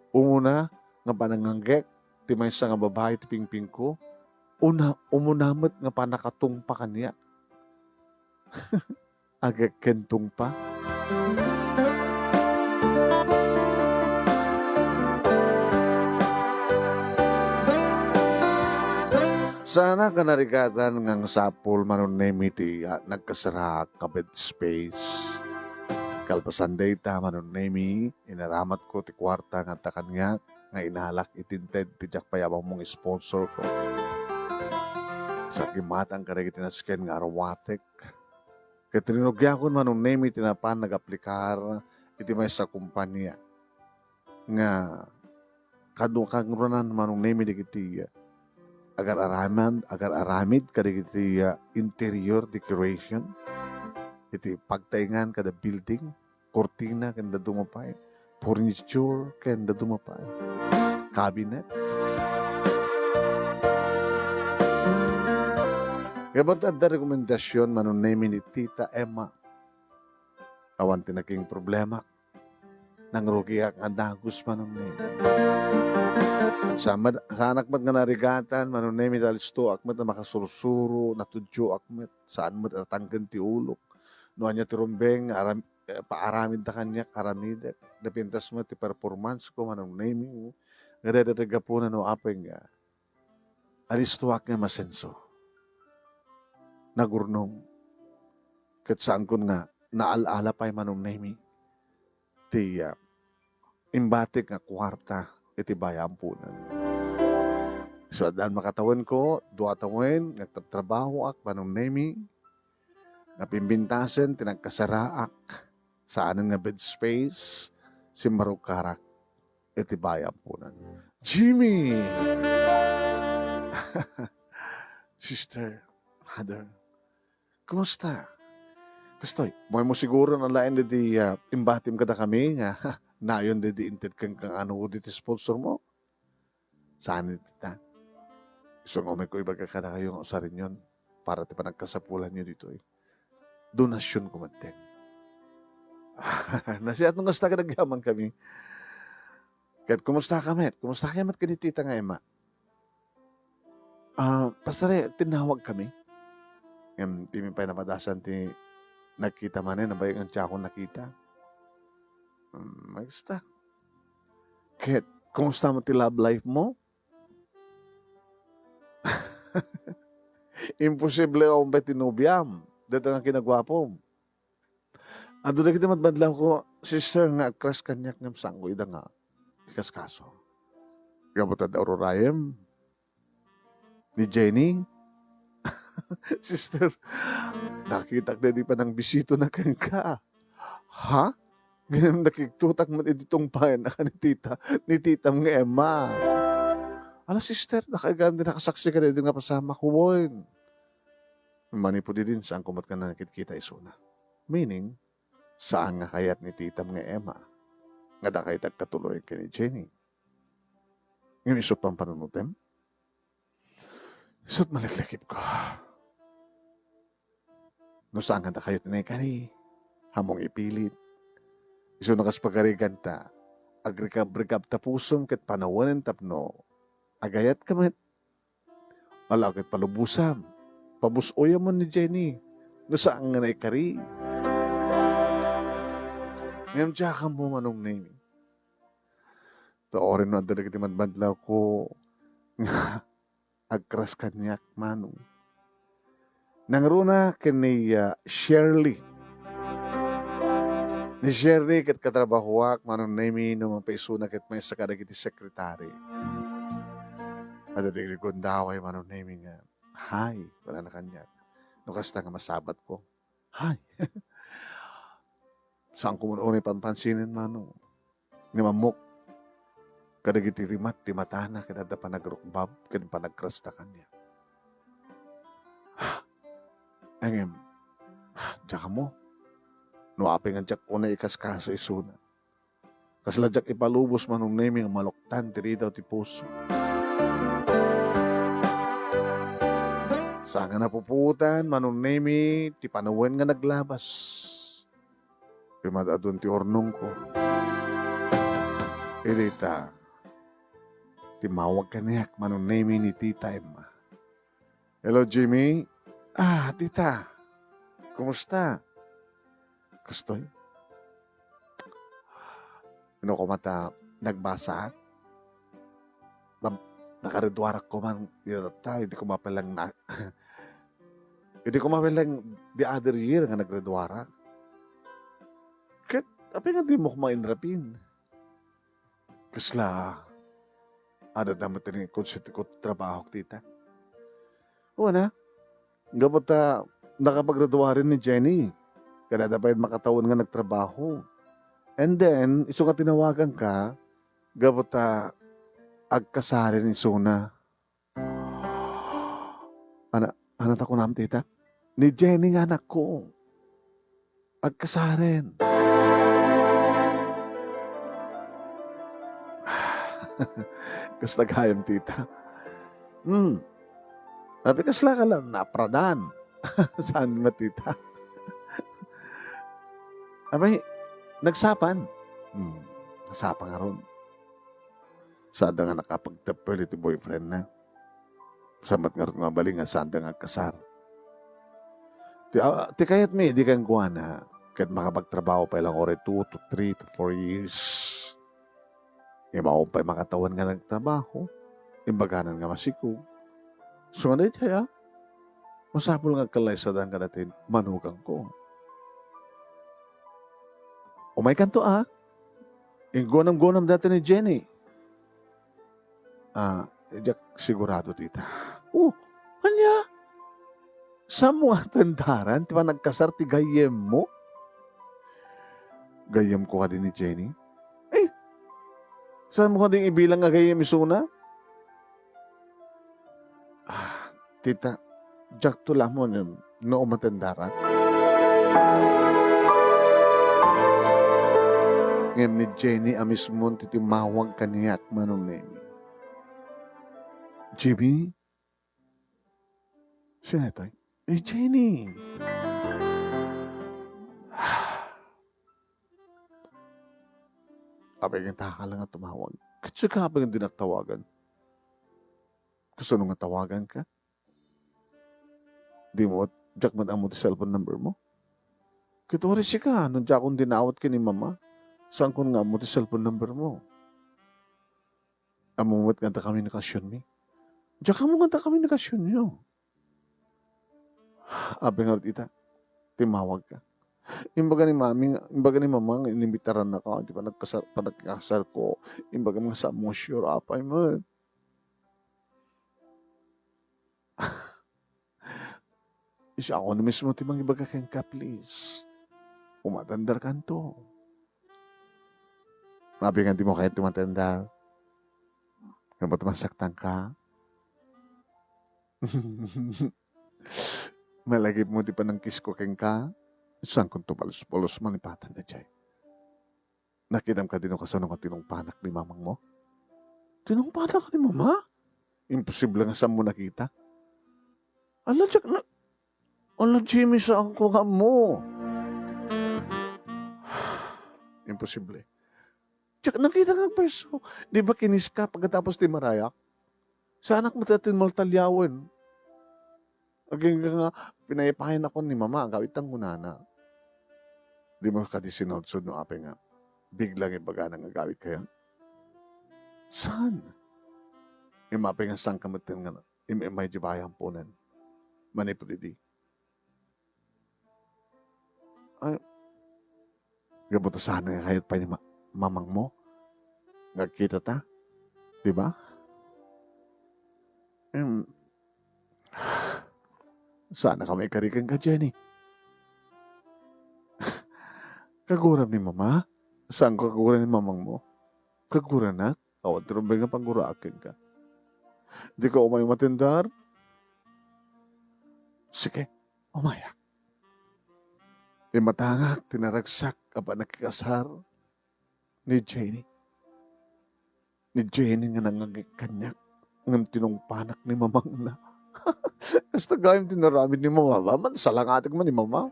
Umuna nga panangagek ti maysa nga babai ti pingpingko, una, umuna met nga panakatungpa kaniak. Agek ken tungpa. Saanak nga narigatan nga sapul, Manong Nemy, ti, ah, nagkasaraak nga bed space. Kalpasan dayta, Manong Nemy, inaramatko ti kuarta nga adda kaniak nga inalak iti inted ti diak pay a mammong sponsorko. Sa kimatang kadagiti nasken nga aromatic, ket rinugiakon, Manong Nemy, ti napan nagaplikar iti maysa a kompania nga kadu-, kangrunan, Manong Nemy, dagiti agar-araman-, agar-aramid kadagiti, ah, interior decoration iti pagtaengan kada building, kurtina ken dadduma pay, furniture ken dadduma pay, cabinet. Ket adda rekomendasyon, Manong Nemy, ni Tita Emma. Awan ti naging problema. Nangrugiak nga dagus, Manong Nemy. Sa-, saanak met nga narigatan, Manong Nemy, nalistoak met a makasursuro, natudioak met, saan met a natangken ti ulok. No ania ti rumbeng, aram-, eh, paaramidda kaniak, aramidek. Napintas met ti performance ko, Manong Nemy. Nga dayta ti gapuna no apay nga alistoak nga masenso. Nagurnong. Ket saankon nga naal-ala pay, Manong Nemy, ti, ah, imbatik nga kuarta iti bayampunan. So, addan makatawenko, dua tawen nga agtatrabahoak, Manong Nemy, napimbintasen ti nagkasaraak, saanen nga bed space, simmarukarak iti bayampunan. Jimmy! Sister, mother, kumusta? Kastoy, maymo siguro na laeng daydi, ah, imbatim kadakami nga nayon daydi inted kenka nga anu daydi sponsor mo? Saan iti ta? Isu nga umayko ibaga kadakayo nga usarenyon para ti panagkasapulanyo ditoy. Donasyonko metten. Nasiat no kasta ket agyamankami. Ket kumusta ka met? Kumusta ka met ken ni Tita nga Emma? Ah, pasari, tinawagkami. Ngem, dimi pay napadasan ti nakita manen, nabay nga diakon nakita. Hmm, maysa ta. Ket, kumusta met ti love life mo? Imposible a umpay ti nobiam. Dayta nga kinaguapom. Adu dagiti madmadlawko, sister, nga agcrush kaniak ngem saanko ida nga ikaskaso. Gapu ta adda ururayem ni Jenny. Sister, nakitak daydi panangbisitona kenka. Ha? Ngem nakigtutak met iti tungpaenna ken ni tita, ni titam nga Emma. Ala, sister, nakaigam ti nakasaksi kadaydi nga pasamak, wen. Manipud idin, saanko met nga nakitkita isuna. Meaning, saan nga kayat ni titam nga Emma nga dakay ti agkatuloy ken ni Jenny. Ngem isu pampanunotem, isu't maliklakipko. No saan nga dakayo ti naikari, ammom nga ipilit. Isuna kas pagarigan ta, agrikab-rikab ta pusom ket panawen tapno agayatka met. Ala ket palubosam, Pabus-oyamon ni Jenny no saan nga naikari. Ngem diak ammo, Manong Nemi. Ta uray no adda dagiti madmadlawko nga agcrush kaniak, Manong. Nangruna ken ni, ah, Shirley. Ni Shirley ket katrabahoak, Manong Nemi, no mapaisuna ket maysa kadagiti sekretari. Adda dagiti gundaway, Manong Nemi, nga, "Hi," kunana kaniak. No kasta nga masabatko, "Hi." Saanko man unay panpansinen, Manong. Ngem ammok kadagiti rimat ti matana ket adda panagrukbab ken panagcrushda kaniak. Ngem, diak ammo no apay nga diak unay ikaskaso isuna. Kasla diak ipalubos, Manong Nemi, nga maluktan ti ridaw ti puso. Saan nga napupuotan, Manong Nemi, ti panawen nga naglabas. Imadadun ti urnongko. Idi ta, timmawag kaniak, Manong Nemi, ni Tita Emma. "Hello, Jimmy." "Ah, Tita. Kumusta?" "Kastoy." No koma ta nagbasaak? Nab-, nakagraduarak koma dita, idi koma pay lang na-, idi koma pay lang the other year nga naggraduarak. Ket apay nga dimo koma inrapin? Kasla, adda met ti konsepto ti trabahok, Tita. Wen a, gapu ta nakapagraduaren ni Jenny, ket adda pay makatawen nga nagtrabaho. And then, isu nga tinawaganka, gapu ta agkasaren isuna. Ana, ana ta kunam, Tita? Ni Jenny nga anakko. Agkasaren. Kasta gayam, Tita. Hmm. Apay, kasla ka lang napradan. Saan met, Tita? Apay, nagsapan. Hmm. Nagsapa ngarud. Saan da nga nakapagteppel iti boyfriend na. Sa met ngarud nga mabalin nga saanda nga agkasar. Ti, ah, ti kayatmi idi kenkuana, ket makapagtrabaho pay lang uray two to three to four years. Ngem awan pay makatawen nga nagtrabaho, imbaganan nga masikog. Isu nga daydiay, a, masapul nga agkallaysadan kadagiti manugangko. Umaykanto, a. Inggunam-gunam dayta ni Jenny. Ah, diak sigurado, Tita. Oh, ania? Saanmo nga atendaran ti panagkasar ti gayyemmo? Gayyemko kadi ni Jenny? Eh, saanmo kadi ibilang nga gayyem isuna? Ah, Tita, diakto la ammo no, no umatendaran. Ngem ni Jenny a mismo ti timmawag kaniak, Manong Nemi. "Jimmy?" "Sino itoy?" "Eh, Jenny." Apay nga dakkel nga tumawag? Ket sika apay nga dinak tawagan? Kasano nga tawaganka? Dimo, diak met ammo ti cellphone number mo. Ket uray sika, no diakon dinawat ken ni Mama, saankon nga ammo ti cellphone number mo. Ammo met nga adda komunikasionmi. Diak ammo nga adda komunikasionyo. Apay ngarud ita, timmawagka. Imbaga ni Mami nga, imbaga ni Mama nga inimbitarannaka iti panagkasar-, panagkasarko. Imbaga nga saanmo nga sure, apay met. Siak mismo ti mangibaga kenka, please. Umatenderkanto. Apay nga dimo kayat ti umatender? Ngem masaktanka? Malagipmo ti panangkisko kenka? Saankonto balos-balos manipatan idiay. Nakitam kadi no kasano nga tinungpanak ni mamangmo? Tinungpanak ni Mama? Imposible nga saanmo nakita. Ala, diak na-, ala, Jimmy, saanko nga ammo. Imposible. Diak nakita nga agpayso. Di ba kiniska pagkatapos ti marayak? Saanak met a tinmaltaliawen. Agingga nga, pinaipayan ako ni Mama, agawid ta kunana. Dimo kadi sinudsod no apay nga biglang ibagana nga agawid kayo? Saan? Imapay nga saan ka met nga im-, imay di bayang punan. Manipud idi. Ay, gapu ta saan nga kayat pay ni ma-, mamang mo? Nga agkita ta? Di ba? Em, saan ka maikari kenka, Jenny? Kaguram ni Mama? Saan ko kaguram ni mamang mo? Kaguranak? Awan ti rumbeng nga paguraak kenka. Di ka umay umatendar? Sige, umayak. Imatangak ti naragsak a pannakikasar ni Jenny. Ni Jenny nga nangngeg kaniak ngem tinungpanak ni mamangna. Kasta gayam ti inaramid ni Mama, ba? Man, salangatek man ni Mama.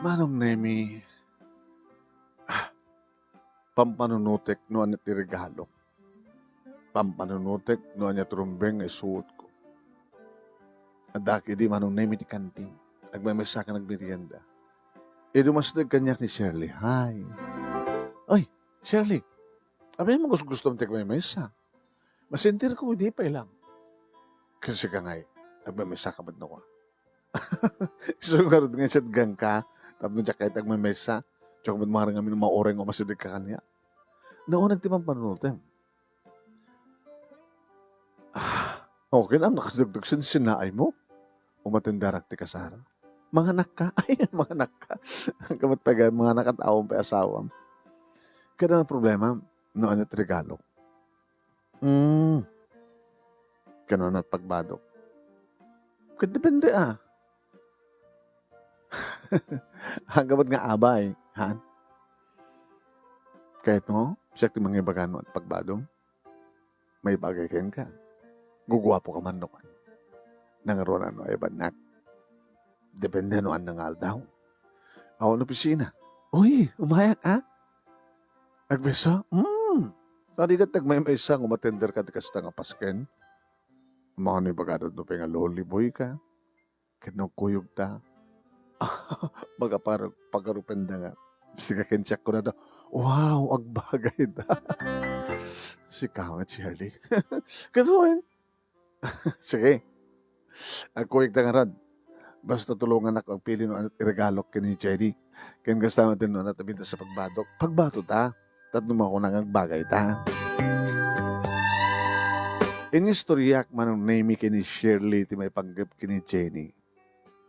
Manong Nemi, ah, pampanunutek no ania ti regalo. Pampanunutek no ania ti rumbeng nga isuotko. Addak idi Manong Nemi ti kantin. Agmamesa ken agmerienda. Idi umasdeg kaniak ni Shirley. Hi. Oy, Shirley. Apay mo gusgustom ti agmamesa? Masentirko idi pay lang. Ken sika ngay, agmamesa ka met no kua. Isu ngarud nga isadgan ka, tapno diak kayat agmamesa, diak met maharang amin mauray nga umasideg ka kaniak. Nauneg ti pampanunotem. Ah, okay na, nakadugdog sin sinaay mo. Umatendarak ti kasara. Manganak ka? Ay, manganak ka. Ang kamat taga, manganak at awang pay asawam. Kada ang problema, no, ano ti regalo? Hmm. Kano na pagbadok? Ket depende, ah. Aggabat nga abay, han? Kayatmo, siak ti mangibaga no pagbadom? Maibagay kenka. Guguapo ka man no kan. Nangaruan no ay bannak. Depende no anna nga aldaw. Awan opisina. Uy, umayak, ah? Agbeso? Hmm. Tarigat nagmaymaysa nga umatender ka ti kasta nga pasken. Mano ibagad no pay nga lonely boy ka? Ken no kuyog ta? Baga par-, pagarupenda nga. Sika ken siak kunada, "Wow, agbagay da." Sika nga, Charlie. Ket wen, sige. Agkuyog ta ngarud. Basta tulongannak agpili no ania ti regalok ken ni Jenny. Ken kasta met no ania ti binta sa pagbadok. Pagbato ta. Tapno makuna nga agbagay ta. Inistoriak Manong Nemi ken ni Shirley ti maipanggep ken ni Jenny.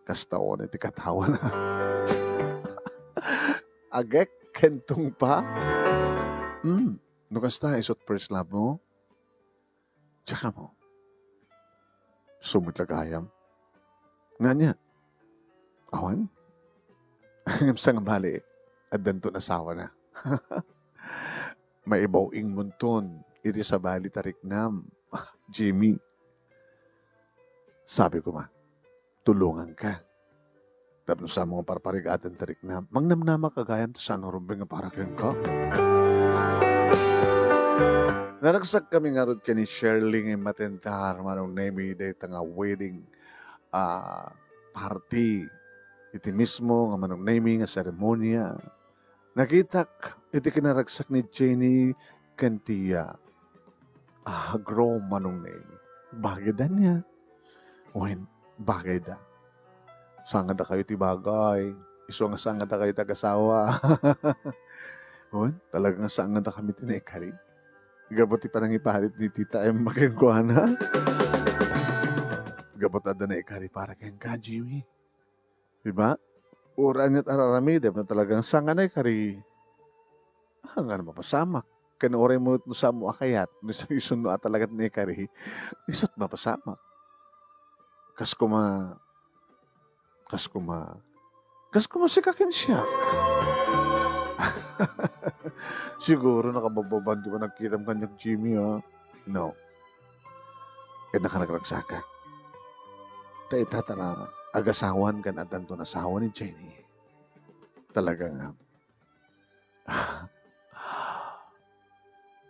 Kasta unay ti katawana. Agek ken tungpa. Hmm, no kasta, isut first love mo? Tsaka mo. Sumit la gayam. Ngania? Awan? Ngem sa nga bali, addanto asawana. Maibaw-ing munton iti sabali ti riknam, Jimmy. Sabi koma, tulonganka. Tapno sa mga parparigatan ti riknam, mangnamnama ka gayam ti saan nga rumbeng nga para kenka. Naragsak kami ngarud ken ni Shirley nga immatentar, Manong Nemi, dayta nga wedding, ah, party. Iti mismo nga Manong Nemi nga seremonia. Nakitak iti kinaragsak ni Jenny ken ti, ah, ah, groom, Manong Neng. Bagay da niya. Wen, bagay da. Sangada kayo ti bagay. Isu nga sangada kayo ti agasawa. Wen, talaga nga sangada kami ti naikari. Gapu ti panangiparit ni Tita Emma kenkuana. Gapu ta adda naikari para kenka, Jimmy. Di ba? Uray ania't ar-aramidem no talagang saan nga naikari, ah, nga mapasamak. Ken uray mo no saan mo a kayat, no isu-, isu no a talaga ti naikari, isu't mapasamak. Kas koma, kas koma, kas koma sika ken siak. Siguro nakababbaban ti panagkitam kaniak, Jimmy, ah. No. ken nakaragragsakak. Ta ita ta na agasawan ken addanto asawa ni Jenny. Talaga nga.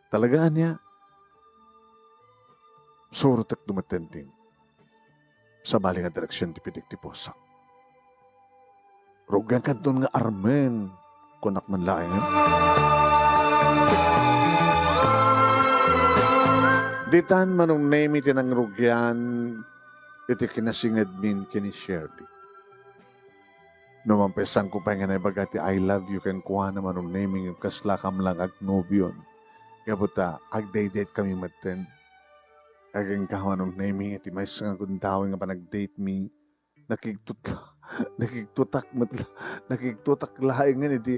Talaga ania, surotek dumaten ti sabali nga direksion ti pitik ti puso. Rugiankanton nga armen, kunak man laeng. Ditan Manong Nemi ti nangrugian iti kinasingedmin ken ni Shirley. No mampaisangko pay nga naibaga ti "I love you" kenkuana, Manong Nemi, ngem kaslakam lang agnobion. Gapu ta, agdate-date kami metten. Agingga, Manong Nemi, ti maysa nga gundaway nga panagdate mi, nakigtut-, nakigtutak met la-, nakigtutak laengen iti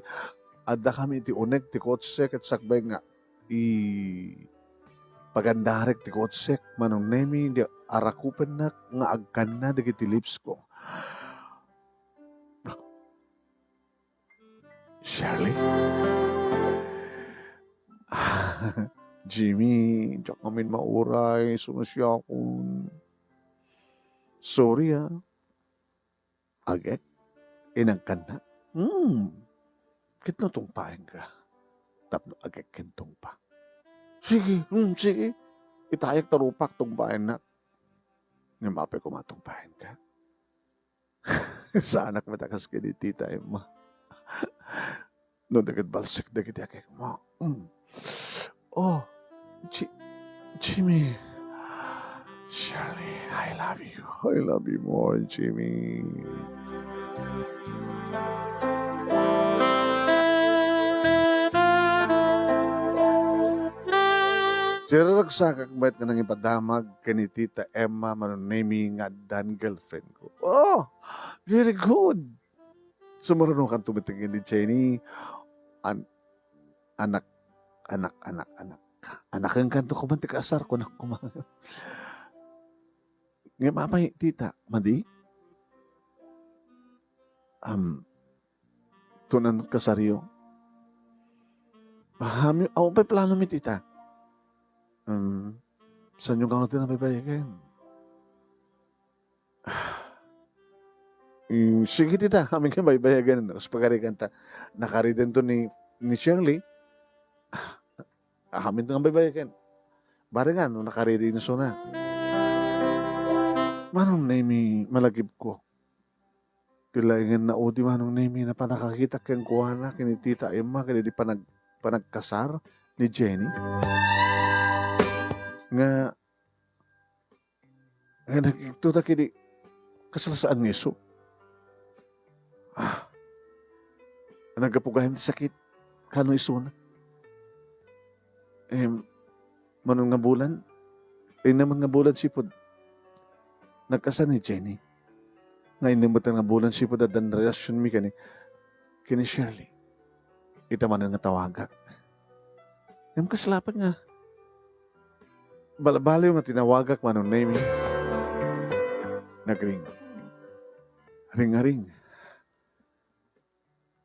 adda kami iti uneg ti kotse ket sakbay nga i-, pagandarek ti kotsek, Manong Nemi, di arakupennak nga agkanna dagiti lips ko. Shirley? Jimmy, diak ngamin mauray, sumasiakon. Sorry, ah. Agek? Inagkannak? Hmm. Ket no tungpaenka? Tapno agek ken tungpa. Sige, hmm, sige. Itayak ta rupak tungpaennak. Ngem apay koma tungpaenka? Saanak met a kas ken ni Tita Emma. No, dagiti balsek dagiti agekmo. Mm. Oh, Ji-, Jimmy. Shirley, I love you. I love you more, Jimmy. Siragsakak met nga nangipadamag ken ni Tita Emma, Manong Nemi, nga addan girlfriend ko. Oh, very good. Sumurunong kanto met ken ni Jenny. An-, anak, anak, anak, anak. Anaken kanto koma ti kaasar, kunak koma. Ngem apay, tita, madi? Am, tunan met kasaryo. Amin, awan pay plano mi, tita. Am, saanyo nga ti nabaybayagen? Mm, sige, tita, amin nga baybayagen. Kas pagarigan ta, nakaridento ni, ni Shirley. Amin nga baybayagen. Baringan, no, nakaridi ni Suna. Manong Nemi, malagipko. Ti laengen na udi, Manong Nemi, na panakakitak kenkuana, ken ni Tita Emma, ken di panag-, panagkasar ni Jenny. Nga, nga nagigtoda ket di kasla saan nga isu. Ah, naggapu gayam ti sakit, kano isuna. Em, mano nga bulan, innem nga bulan sipud nagkasar ni Jenny. Nga innem met nga bulan sipud addan relasionmi ken ni, ken ni Shirley. Ita manen nga tawagak. Ngem kasla pay nga balbaliw nga tinawagak, Manong Nemi. Nagring. Ring-aring.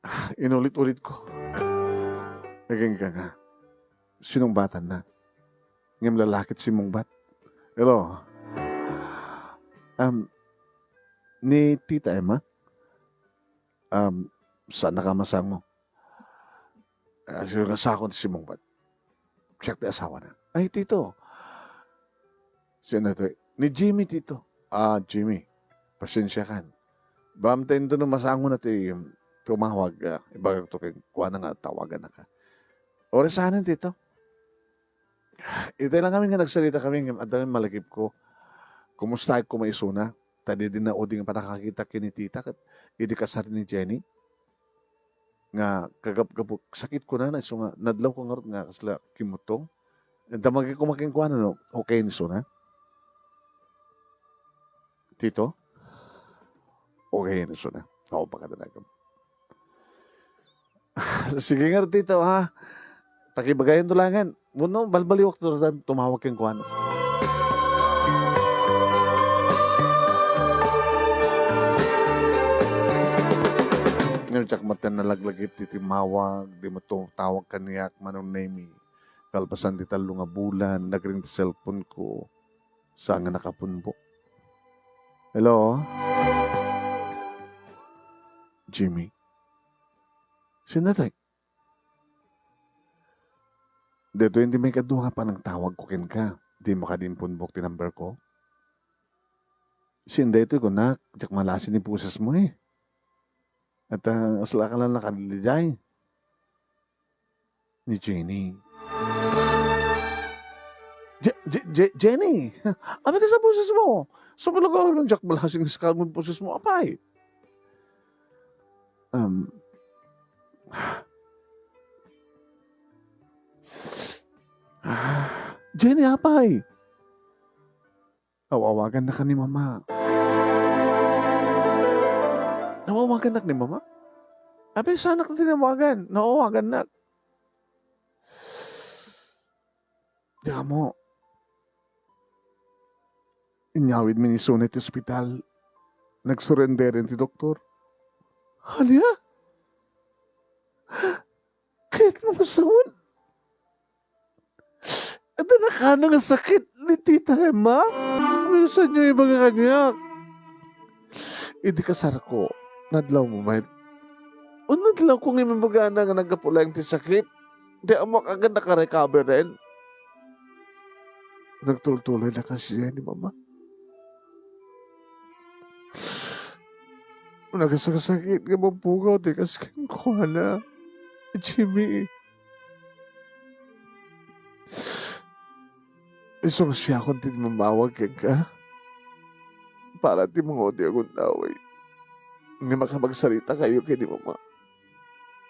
Ah, inulit-ulitko. Agingga nga, sinungbatanna. Ngem lalaki ti simmungbat. Hello. Um, ni Tita Emma? Um, saannaka masango. Ah, sino nga sakon ti simmungbat? Siak ti asawana. Ay, tito. Sino to? Ni Jimmy, tito. Ah, Jimmy, pasensiakan. Bamtayo no masango na ti tumawag, ah, ibagak to kenkuana nga tawagannaka. Oras sanen, tito? Itay lang kami nga nagsarita kami, ngem adda kami malagipko. Kumustaek koma isuna? Ta di, di na udi nga panakakitak ken ni tita, ket idi kasar ni Jenny. Nga kagapgapu, sakit ko na, na isu nga, nadlaw ko ngarud nga kasla kimuttong. Damagek koma kenkuana, no? Okay ni isuna? Tito? Okay ni isuna. Ako, pakadanagam. Sige nga, tito, ha? Pakibagayan to langen. Wenno, balbaliwak to, tumawag kenkuana. Ngem, diak met nalaglagip ti timmawag, di met tumawag kaniak, Manong Nemi. Kalpasan ti tallo nga bulan, nagring ti cellphone ko. Saan nga nakapunbok? Hello? Jimmy? Sino daytoy? Daytoy ti maikadua nga panagtawag ko kenka. Dimo kadi impunbok ti number ko? Sino daytoy, kunak, diak malasin ti boses mo eh. At, ah, asla ka lang nakadiliday. Ni Jenny. Je-, Je-, Je-, Jenny! Apay, kasta boses mo? Sumulog ako ng diak malasin nga sakal mo boses mo, apay. Um, ah, Jenny, apay. Aw-awagan na ka ni Mama. Aw-awagan na ka ni Mama? Apay, saan na ka tinawagan? Naawagan na. Di ka mo. Inyawid mi ni Sune ti ospital. Nagsurrender ti doktor. Ania? Ket mo saon? Adda nakano nga sakit ni Tita Emma? Maysa niyo ibaga kaniak. Idi kasarko, nadlawmo met. O nadlawko nga imbagana nga naggapu laeng ti sakit. Di ammoak a nakarecover ren. Nagtultuloy la kasi ni Mama. Nagasakit nga mapukaw ti kas kenkuana, Jimmy. Isu nga siakon ti mamawag kenka para ti mangudiag unaway nga makapagsaritakayo ken ni Mama.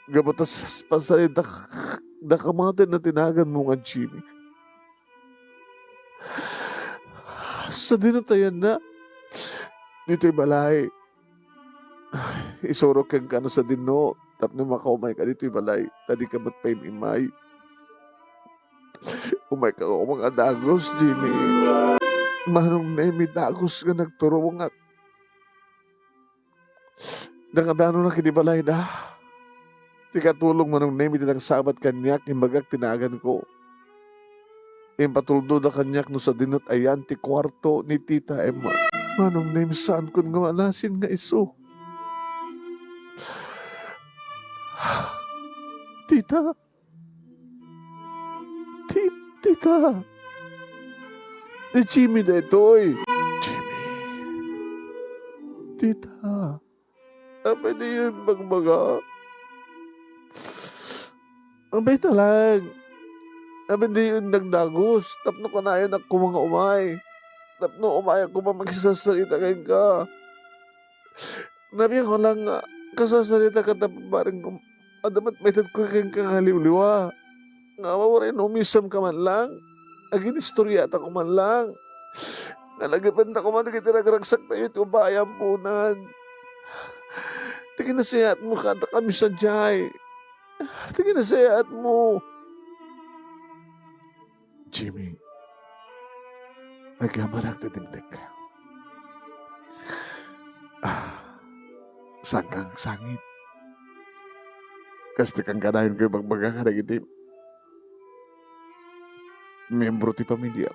Gapu ta s-, pansaritak, da kamaten a tinaganmo nga Jimmy. Sadino tayanna? Ditoy balay. Isurok kenka no sadino tapno makaumayka ditoy balay, ta dika met pay immay. Umayka koma nga dagus, Jimmy. Manong Nemi dagus nga nagturongak. Nakadanonak idi balayda. Ti katulong Manong Nemi ti nagsabat kaniak, imbagak ti naganko. Impatuldoda kaniak no sadino't ayan ti kuarto ni Tita Emma. Manong Nemi, saankon nga malasin nga isu. Tita, Ti-, tita. Ni Jimmy daytoy. Jimmy. Tita. Apay diyo imbagbaga? Apay talaga? Apay diyo indagdagus? Tapno kanayon a koma nga umay. Tapno umay a koma makisarsarita kenka. Nabiag ko lang nga kasasarita ka ta, bareng adda met maitedko kenka nga liwliwa. Nga awan no umisem ka man lang, aginistoriata ko man lang. Nga nagipenta ko man dagiti ragragsak tayo iti ubay a ampunan. Ti kinasayaat mo kada kami sadiay. Ti kinasayaat mo. Jimmy, agyamanak ti dimdek. Ah, sangkang sangit. Kas ti kankanayon ko ibagbaga kadagiti miyembro ti pamilia.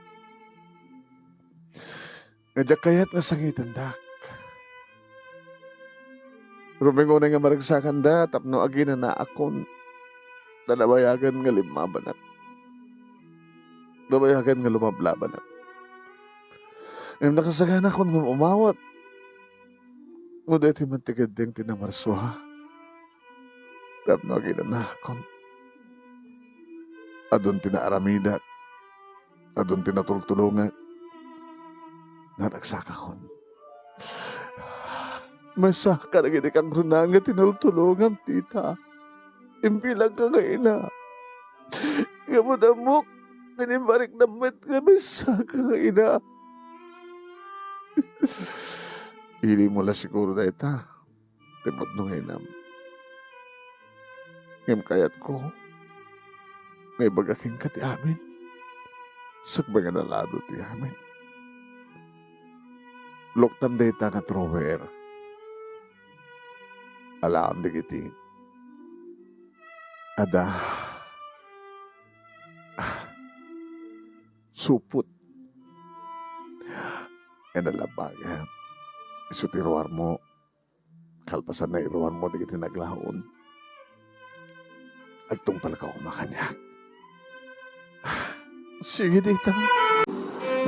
Nga diak kayat nga sangitandak. Rumingunay nga maragsakanda tapno aginanaakon. Ta nabayagan nga limmabanak. Nabayagan nga lumablabanak. Ngem nakasaganakon nga umawat. Ngem daytoy met ti gaddeng ti namarsua. Tapno aginanaakon. Adun ti naaramidak. Adun ti natultulongak. Naragsakakon. Maysa kadagiti kangrunaan nga tinultulongam, tita. Imbilangka nga ina. Ngem ammok nga imbariknam met nga maysa ka nga ina. Ili mo la siguro dayta ti pudno nga inam. Ngem kayatko nga ibaga kenka ti amin. Sakbay nga nalado ti amin. Luktam dayta nga drawer. Alaam dagiti adda supot. Ken nalabaga, isu ti ruarmo, kalpasan nga iruarmo dagiti naglaon. Agtungpalka koma kaniak. Sige, tita.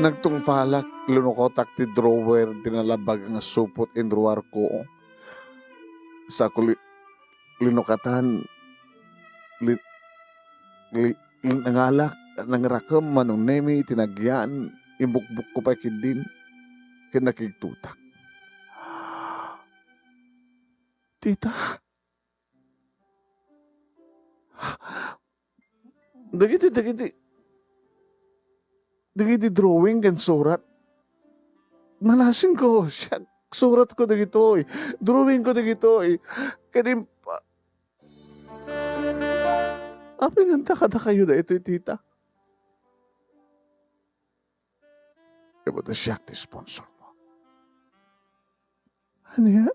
Nagtungpalak, linukotak ti drawer, ti nalabaga nga supot, inruarko. Sako li-, linukatan, li-, li-, nangalak, nangrakem, Manong Nemi, iti nagyan, imbukbokko pay ketdin, ken nakigtotak. Tita, dagiti, dagiti, dagiti drawing ken surat, nalasingko, siak, suratko dagitoy, drawingko dagitoy, ken impa-, apay ngata kadakayo daytoy, tita? Ibaga siak ti sponsor mo. Ania?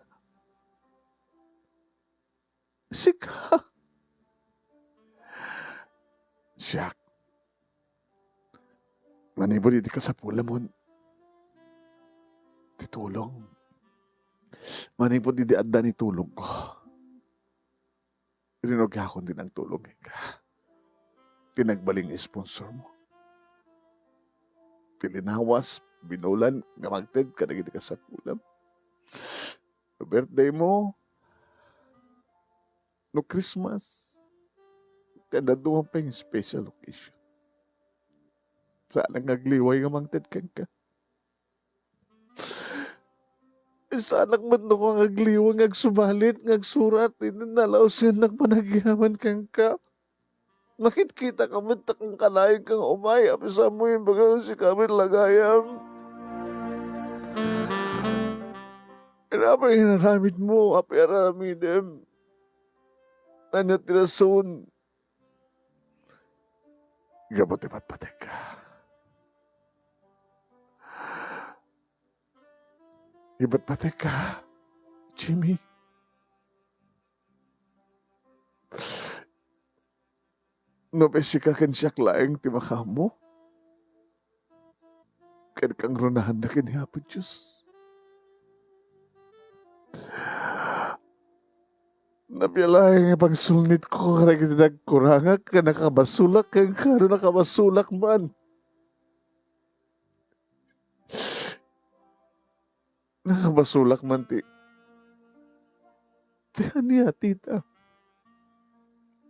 Sika? Siak. Manipud iti kasapulamon, ti tulong. Manipud idi adda ni tulongko. Rinugakon ti nagtulong kenka. Ti nagbalin nga sponsor mo. Ti linawas, binulan, nga mangted kadagiti kasapulam. No birthday mo, no Christmas, ti adda duman pay nga special occasion. Saanak nga agliway nga mangted kenka. Saanak met no nga agliway nga agsubalit, nga agsurat, idi nalaus nga nagpanagyaman kenka. Nakitkita ka met ta kankanayon ka nga umay, apisam mo, imbaga nga sika met lagayam. Ania pay nga inaramid mo, apay aramidem? Ania ti rason? Gapu ti patpatekka. Ipatpatekka, Jimmy. No pay sika ken siak laeng ti makaammo, ken kangrunaanna ken ni Apo Dios. Nabialaeng nga pangsulnitko kadagiti nagkurangak nga nakabasolak ken kano nakabasolak man. Nakabasolak man ti, ti ania, tita?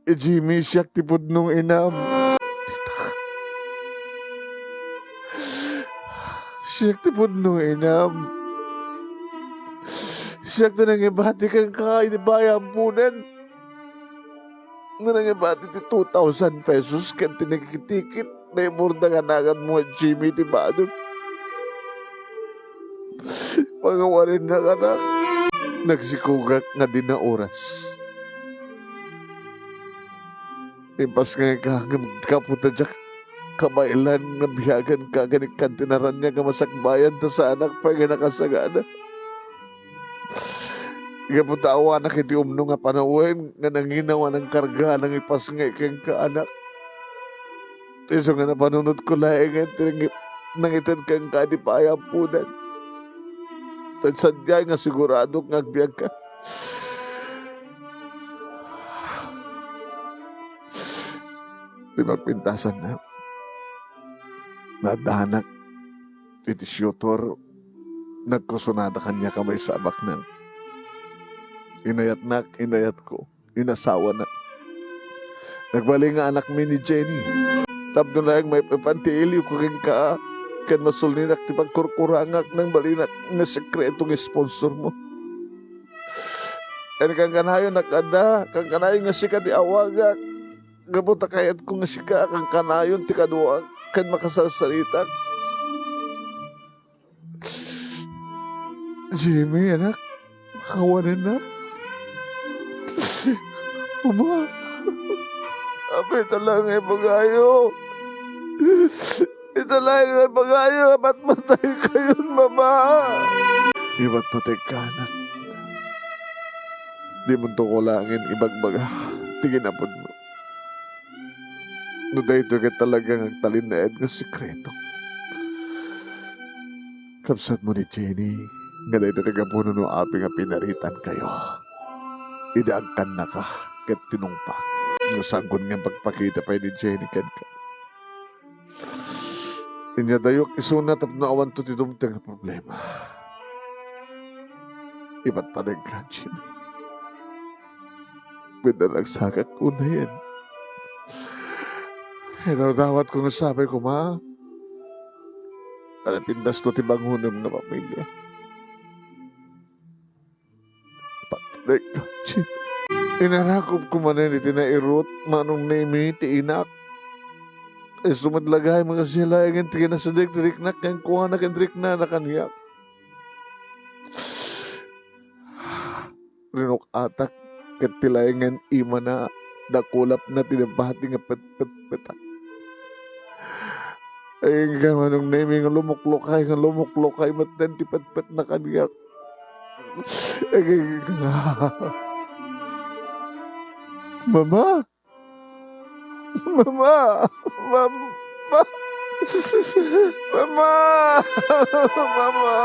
Jimmy, siak ti pudno nga inam. Tita. Siak ti pudno nga inam. Siak ti nangibati kenka iti bayampunan. Nga nangibati ti two thousand pesos ken ti nakikitikit, naiborda nga naganmo nga Jimmy ti badem. Pangawalinnak, anak. Nagsikogak nga dina oras. Impasngayka ngem gapu ta diak kabaelan nga biaganka ken ikkan ti naraniag nga masakbayan ta saanak pay nga nakasagana. Gapu ta awanak iti umno nga panawen nga nanginaw a nangkarga a nangipasngay kenka, anak. Isu nga napanunotko laengen ti nangi-, nangited kenka iti payampunan. Ta sadiay nga siguradok nga agbiagka. Ti mapintasanna, naaddanak iti siutor, nagkursonada kaniak a maisabaknak. Inayatnak, inayatko, inasawanak. Nagbalin nga anakmi ni Jenny. Tapno laeng maipapan ti iliwko kenka, ken masulninak ti pagkurkurangak, nangbalin nga sekreto nga sponsor mo. Ken kankanayon nga adda, kankanayon nga sika ti awagak. Gapu ta kayatko nga sika, kankanayon ti kaduak, ken makasarsaritak. Jimmy, anak, makawanennak. Ama, apay ita laeng nga ibagayo? Ita laeng nga ibagayo, patmataykayon, Mama. Ipatpatekka, anak. Dimonto koma laengen ibagbaga ti kinapudmo. No daytoy ket talaga nga agtalinaed nga sekreto, Kabsatmo ni Jenny, nga dayta ti gapu no apay nga pinaritankayo. Idi agkannaka ket tinungpak. Nga saankon nga pagpakita pay ni Jenny kenka. Inyadayok isuna tapno awanto ti dumteng a problema. Ipatpategka, Jimmy. Ket naragsakak unayen. Idawdawatko nga sapay koma a napindasto ti bangonem nga pamilya. Patay ka, Jimmy. Inarakop ko manen iti nairut, Manong Nemi, ti inak. Isu met la gayam nga siya laengen ti kinasadeg ti riknak kenkuana ken riknana kaniak. Rinuk-atak ket ti laengen imana, dakulapna ti nabati nga petpetpetak. Ay, nga Manong Nemi nga lumuklukay, nga lumuklukay metten ti petpetna kaniak. Ay, nga Mama! Mama! Mama! Mama! Mama!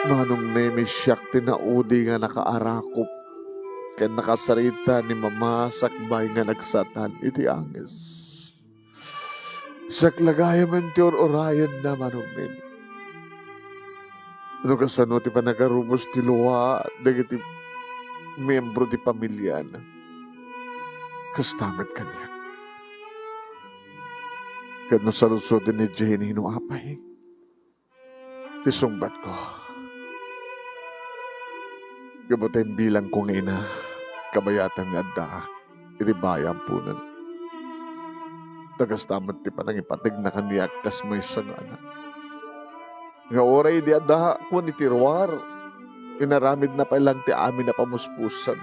Manong Nemi, siak ti naudi nga nakaarakop ken nakasarita ni Mama sakbay nga nagsatan iti anges. Siak la gayamen ti ur-urayenna, Manong Nemi. No kasano ti panagarubos ti lua dagiti miembro ti pamiliana, kasta met kaniak. Ket no saludsodden ni Jenny no apay ti sungbatko, gapu ta imbilangko nga ina, kabayatan nga addaak iti bayampunan. Ta kasta met ti panangipategna kaniak kas maysa nga anak. Nga uray idi addaakon iti ruar, inaramidna pay lang ti amin a pamuspusan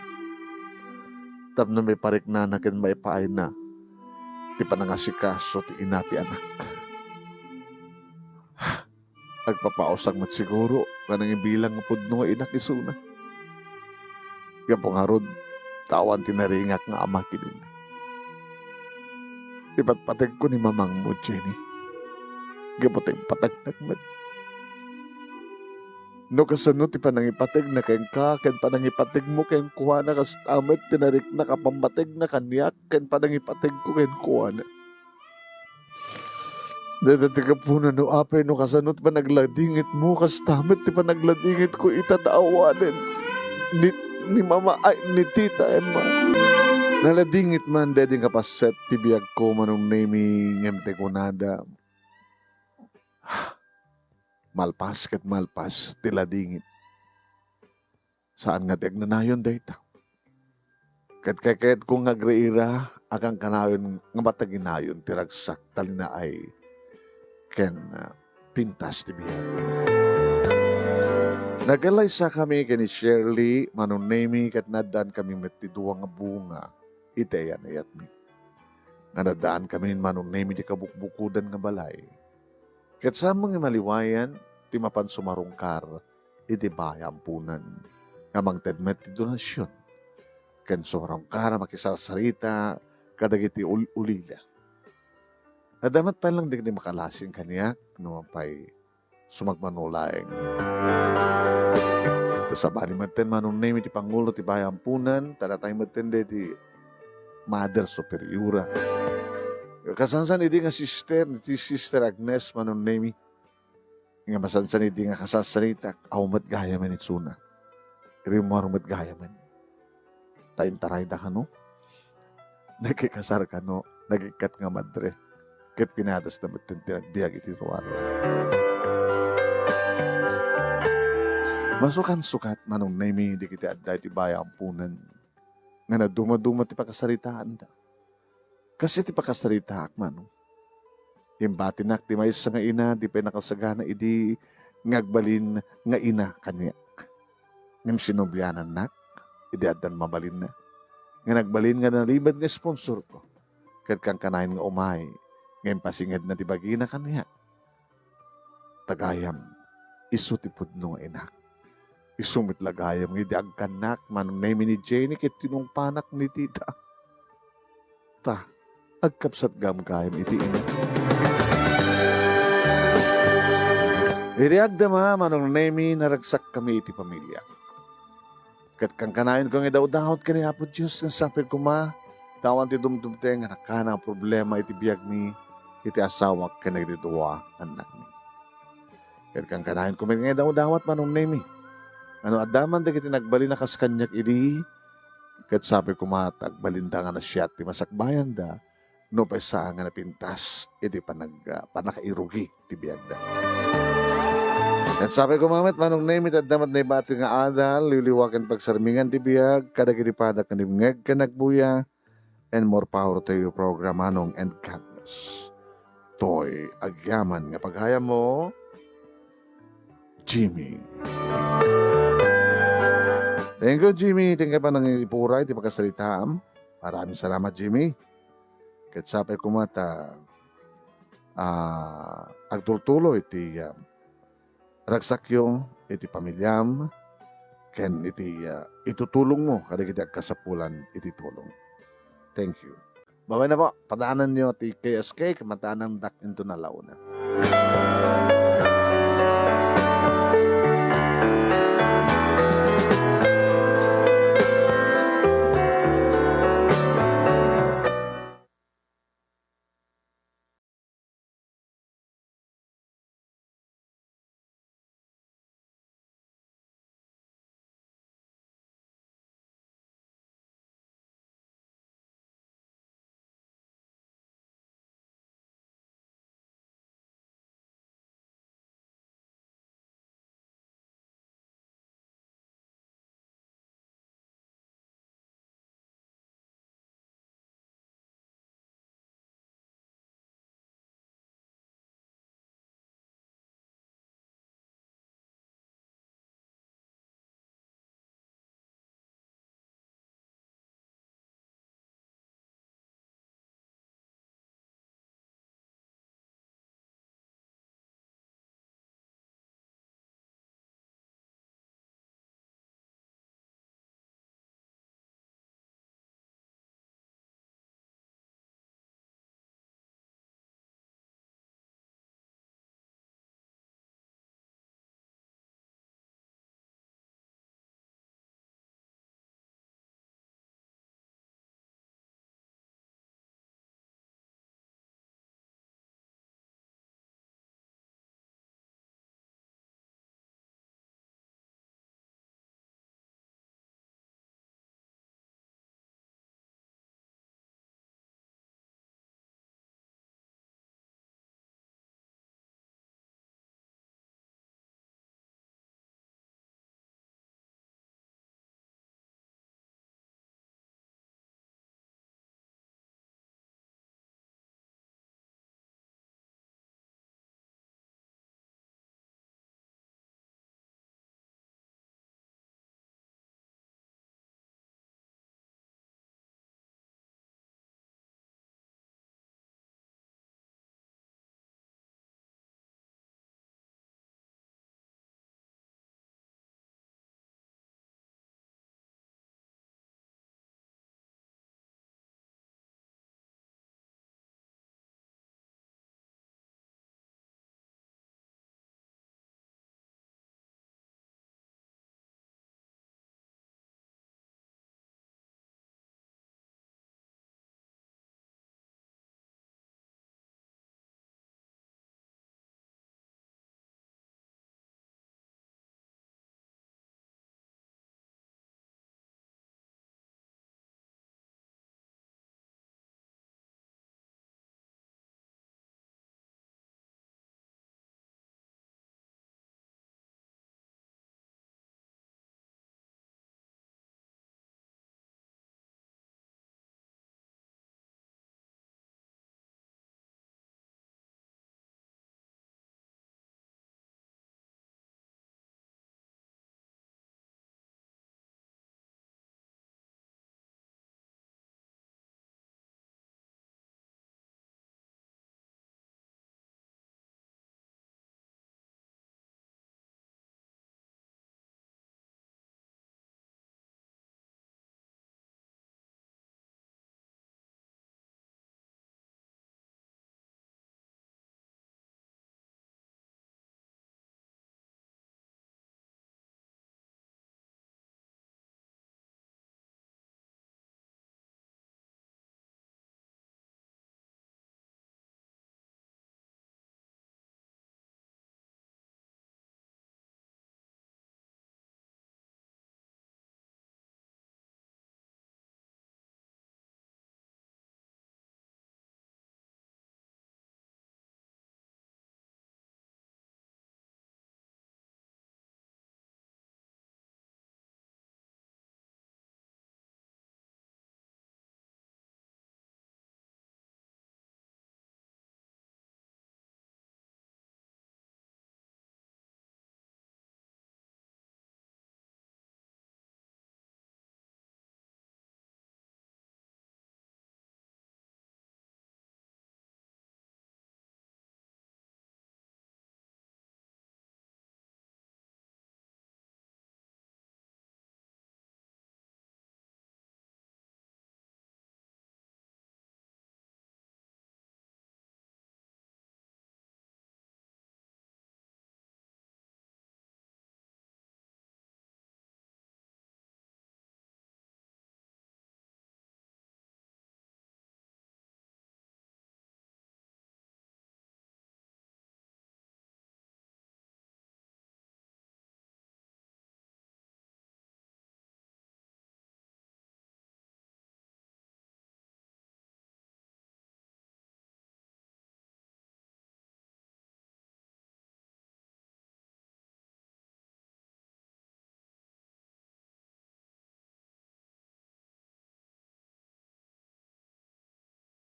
tapno maipariknana ken maipaayna ti panangasikaso ti ina ti anak. Agpapausag met siguro nga nangibilang nga pudno nga inak isuna. Gapu ngarud, ta awan ti naringak nga ama kenka. Ipatpategko ni mamangmo, Jenny. Gapu ta impatagnak met. No kasano ti panangipategna kenka ken panangipategmo kenkuana, kasta met ti nariknak a pammategna kaniak ken panangipategko kenkuana. Dayta ti gapuna no apay no kasano ti panagladingitmo, kasta met ti panagladingitko ita ta awanen ni, ni mama, ay, ni Tita Emma. Naladingit man daydi nga paset ti biagko, Manong Nemi, ngem ti kunada, malpas ket malpas ti ladingit. Saan nga ti agnanayon dayta. Ket kaykayatko nga agriira a kankanayon nga mataginayon ti ragsak, talinaay, ken, ah, pintas ti biag. Nagkallaysakami ken ni Shirley, Manong Nemi, ket naaddaankami met ti dua nga bunga iti ayan-ayatmi. Nga naaddaankami, Manong Nemi, ti kabukbukodan nga balay. Ket saan nga maliwayan ti mapan sumarungkar iti bayampunan nga mangted met ti donasion ken sumarungkar a makisarsarita kadagiti ul-, ulila. Adda met pay lang dagiti makalasing kaniak no apay sumagmamano laeng. Ta sabali metten, Manong Nemi, ti pangulo ti bayampunan, ta natay metten daydi Mother Superiora. Kasansan idi nga sister, ti Sister Agnes, Manong Nemi, nga masansan idi nga kasarsaritak, aw met gayamen isuna. Rimmuar met gayamen. Ta intarayda kano, nagkikasar kano, nagikkat nga madre, ket pinadasda met ti nagbiag iti ruar. Masukansukat, Manong Nemi, dagiti adda iti bayampunan nga nadumaduma ti pakasaritaanda. Kas iti pakasaritaak, Manong, imbatinak ti maysa nga ina di pay nakasagana idi nga agbalin nga ina kaniak. Ngem sinobianannak idi addan mabalinna nga nagbalin nga nalimed nga sponsorko ket kankanayon nga umay nga impasingedna ti bagina kaniak. Ta gayam, isu ti pudno nga inak. Isu met la gayam nga idi agkannak, Manong Nemi, ni Jenny ket tinungpanak ni Tita. Ta, agkabsat gayam iti inak. Idi agdama, Manong Nemi, naragsakkami iti pamiliak. Ket kankanayonko nga idawdawat ken ni Apo Dios nga sapay koma, ta awan ti dumdumteng nga nakana a problema iti biagmi iti asawak ken dagiti dua nga annakmi. Ket kankanayonko met nga idawdawat, Manong Nemi, a no adda man dagiti nagbalin a kas kaniak idi, ket sapay koma ta agbalinda nga nasiat ti masakbayanda, nupay saan nga napintas iti panag-, ah, pannakairugi ti biagda. Ket sapay koma met, Manong Nemi, ta adda met naibati nga adal, liwliwa ken pagsarmingan ti biag kadagiti padak nga dimngeg ken nagbuya, and more power to you, program, Manong, and God bless. Toy agyaman nga pagayammo, Jimmy. Thank you, Jimmy. Thank you pa nang ipuray ti pagkasalitaam. Maraming salamat, Jimmy. Ket sapay koma ta, ah, agtultuloy ti, ah, ragsakyo iti pamiliam ken iti, ah, itutulongmo kadagiti agkasapulan iti tulong. Thank you. Bye-bye na po. Padaananyo ti K S K, Kamantanan Dak into na La Una.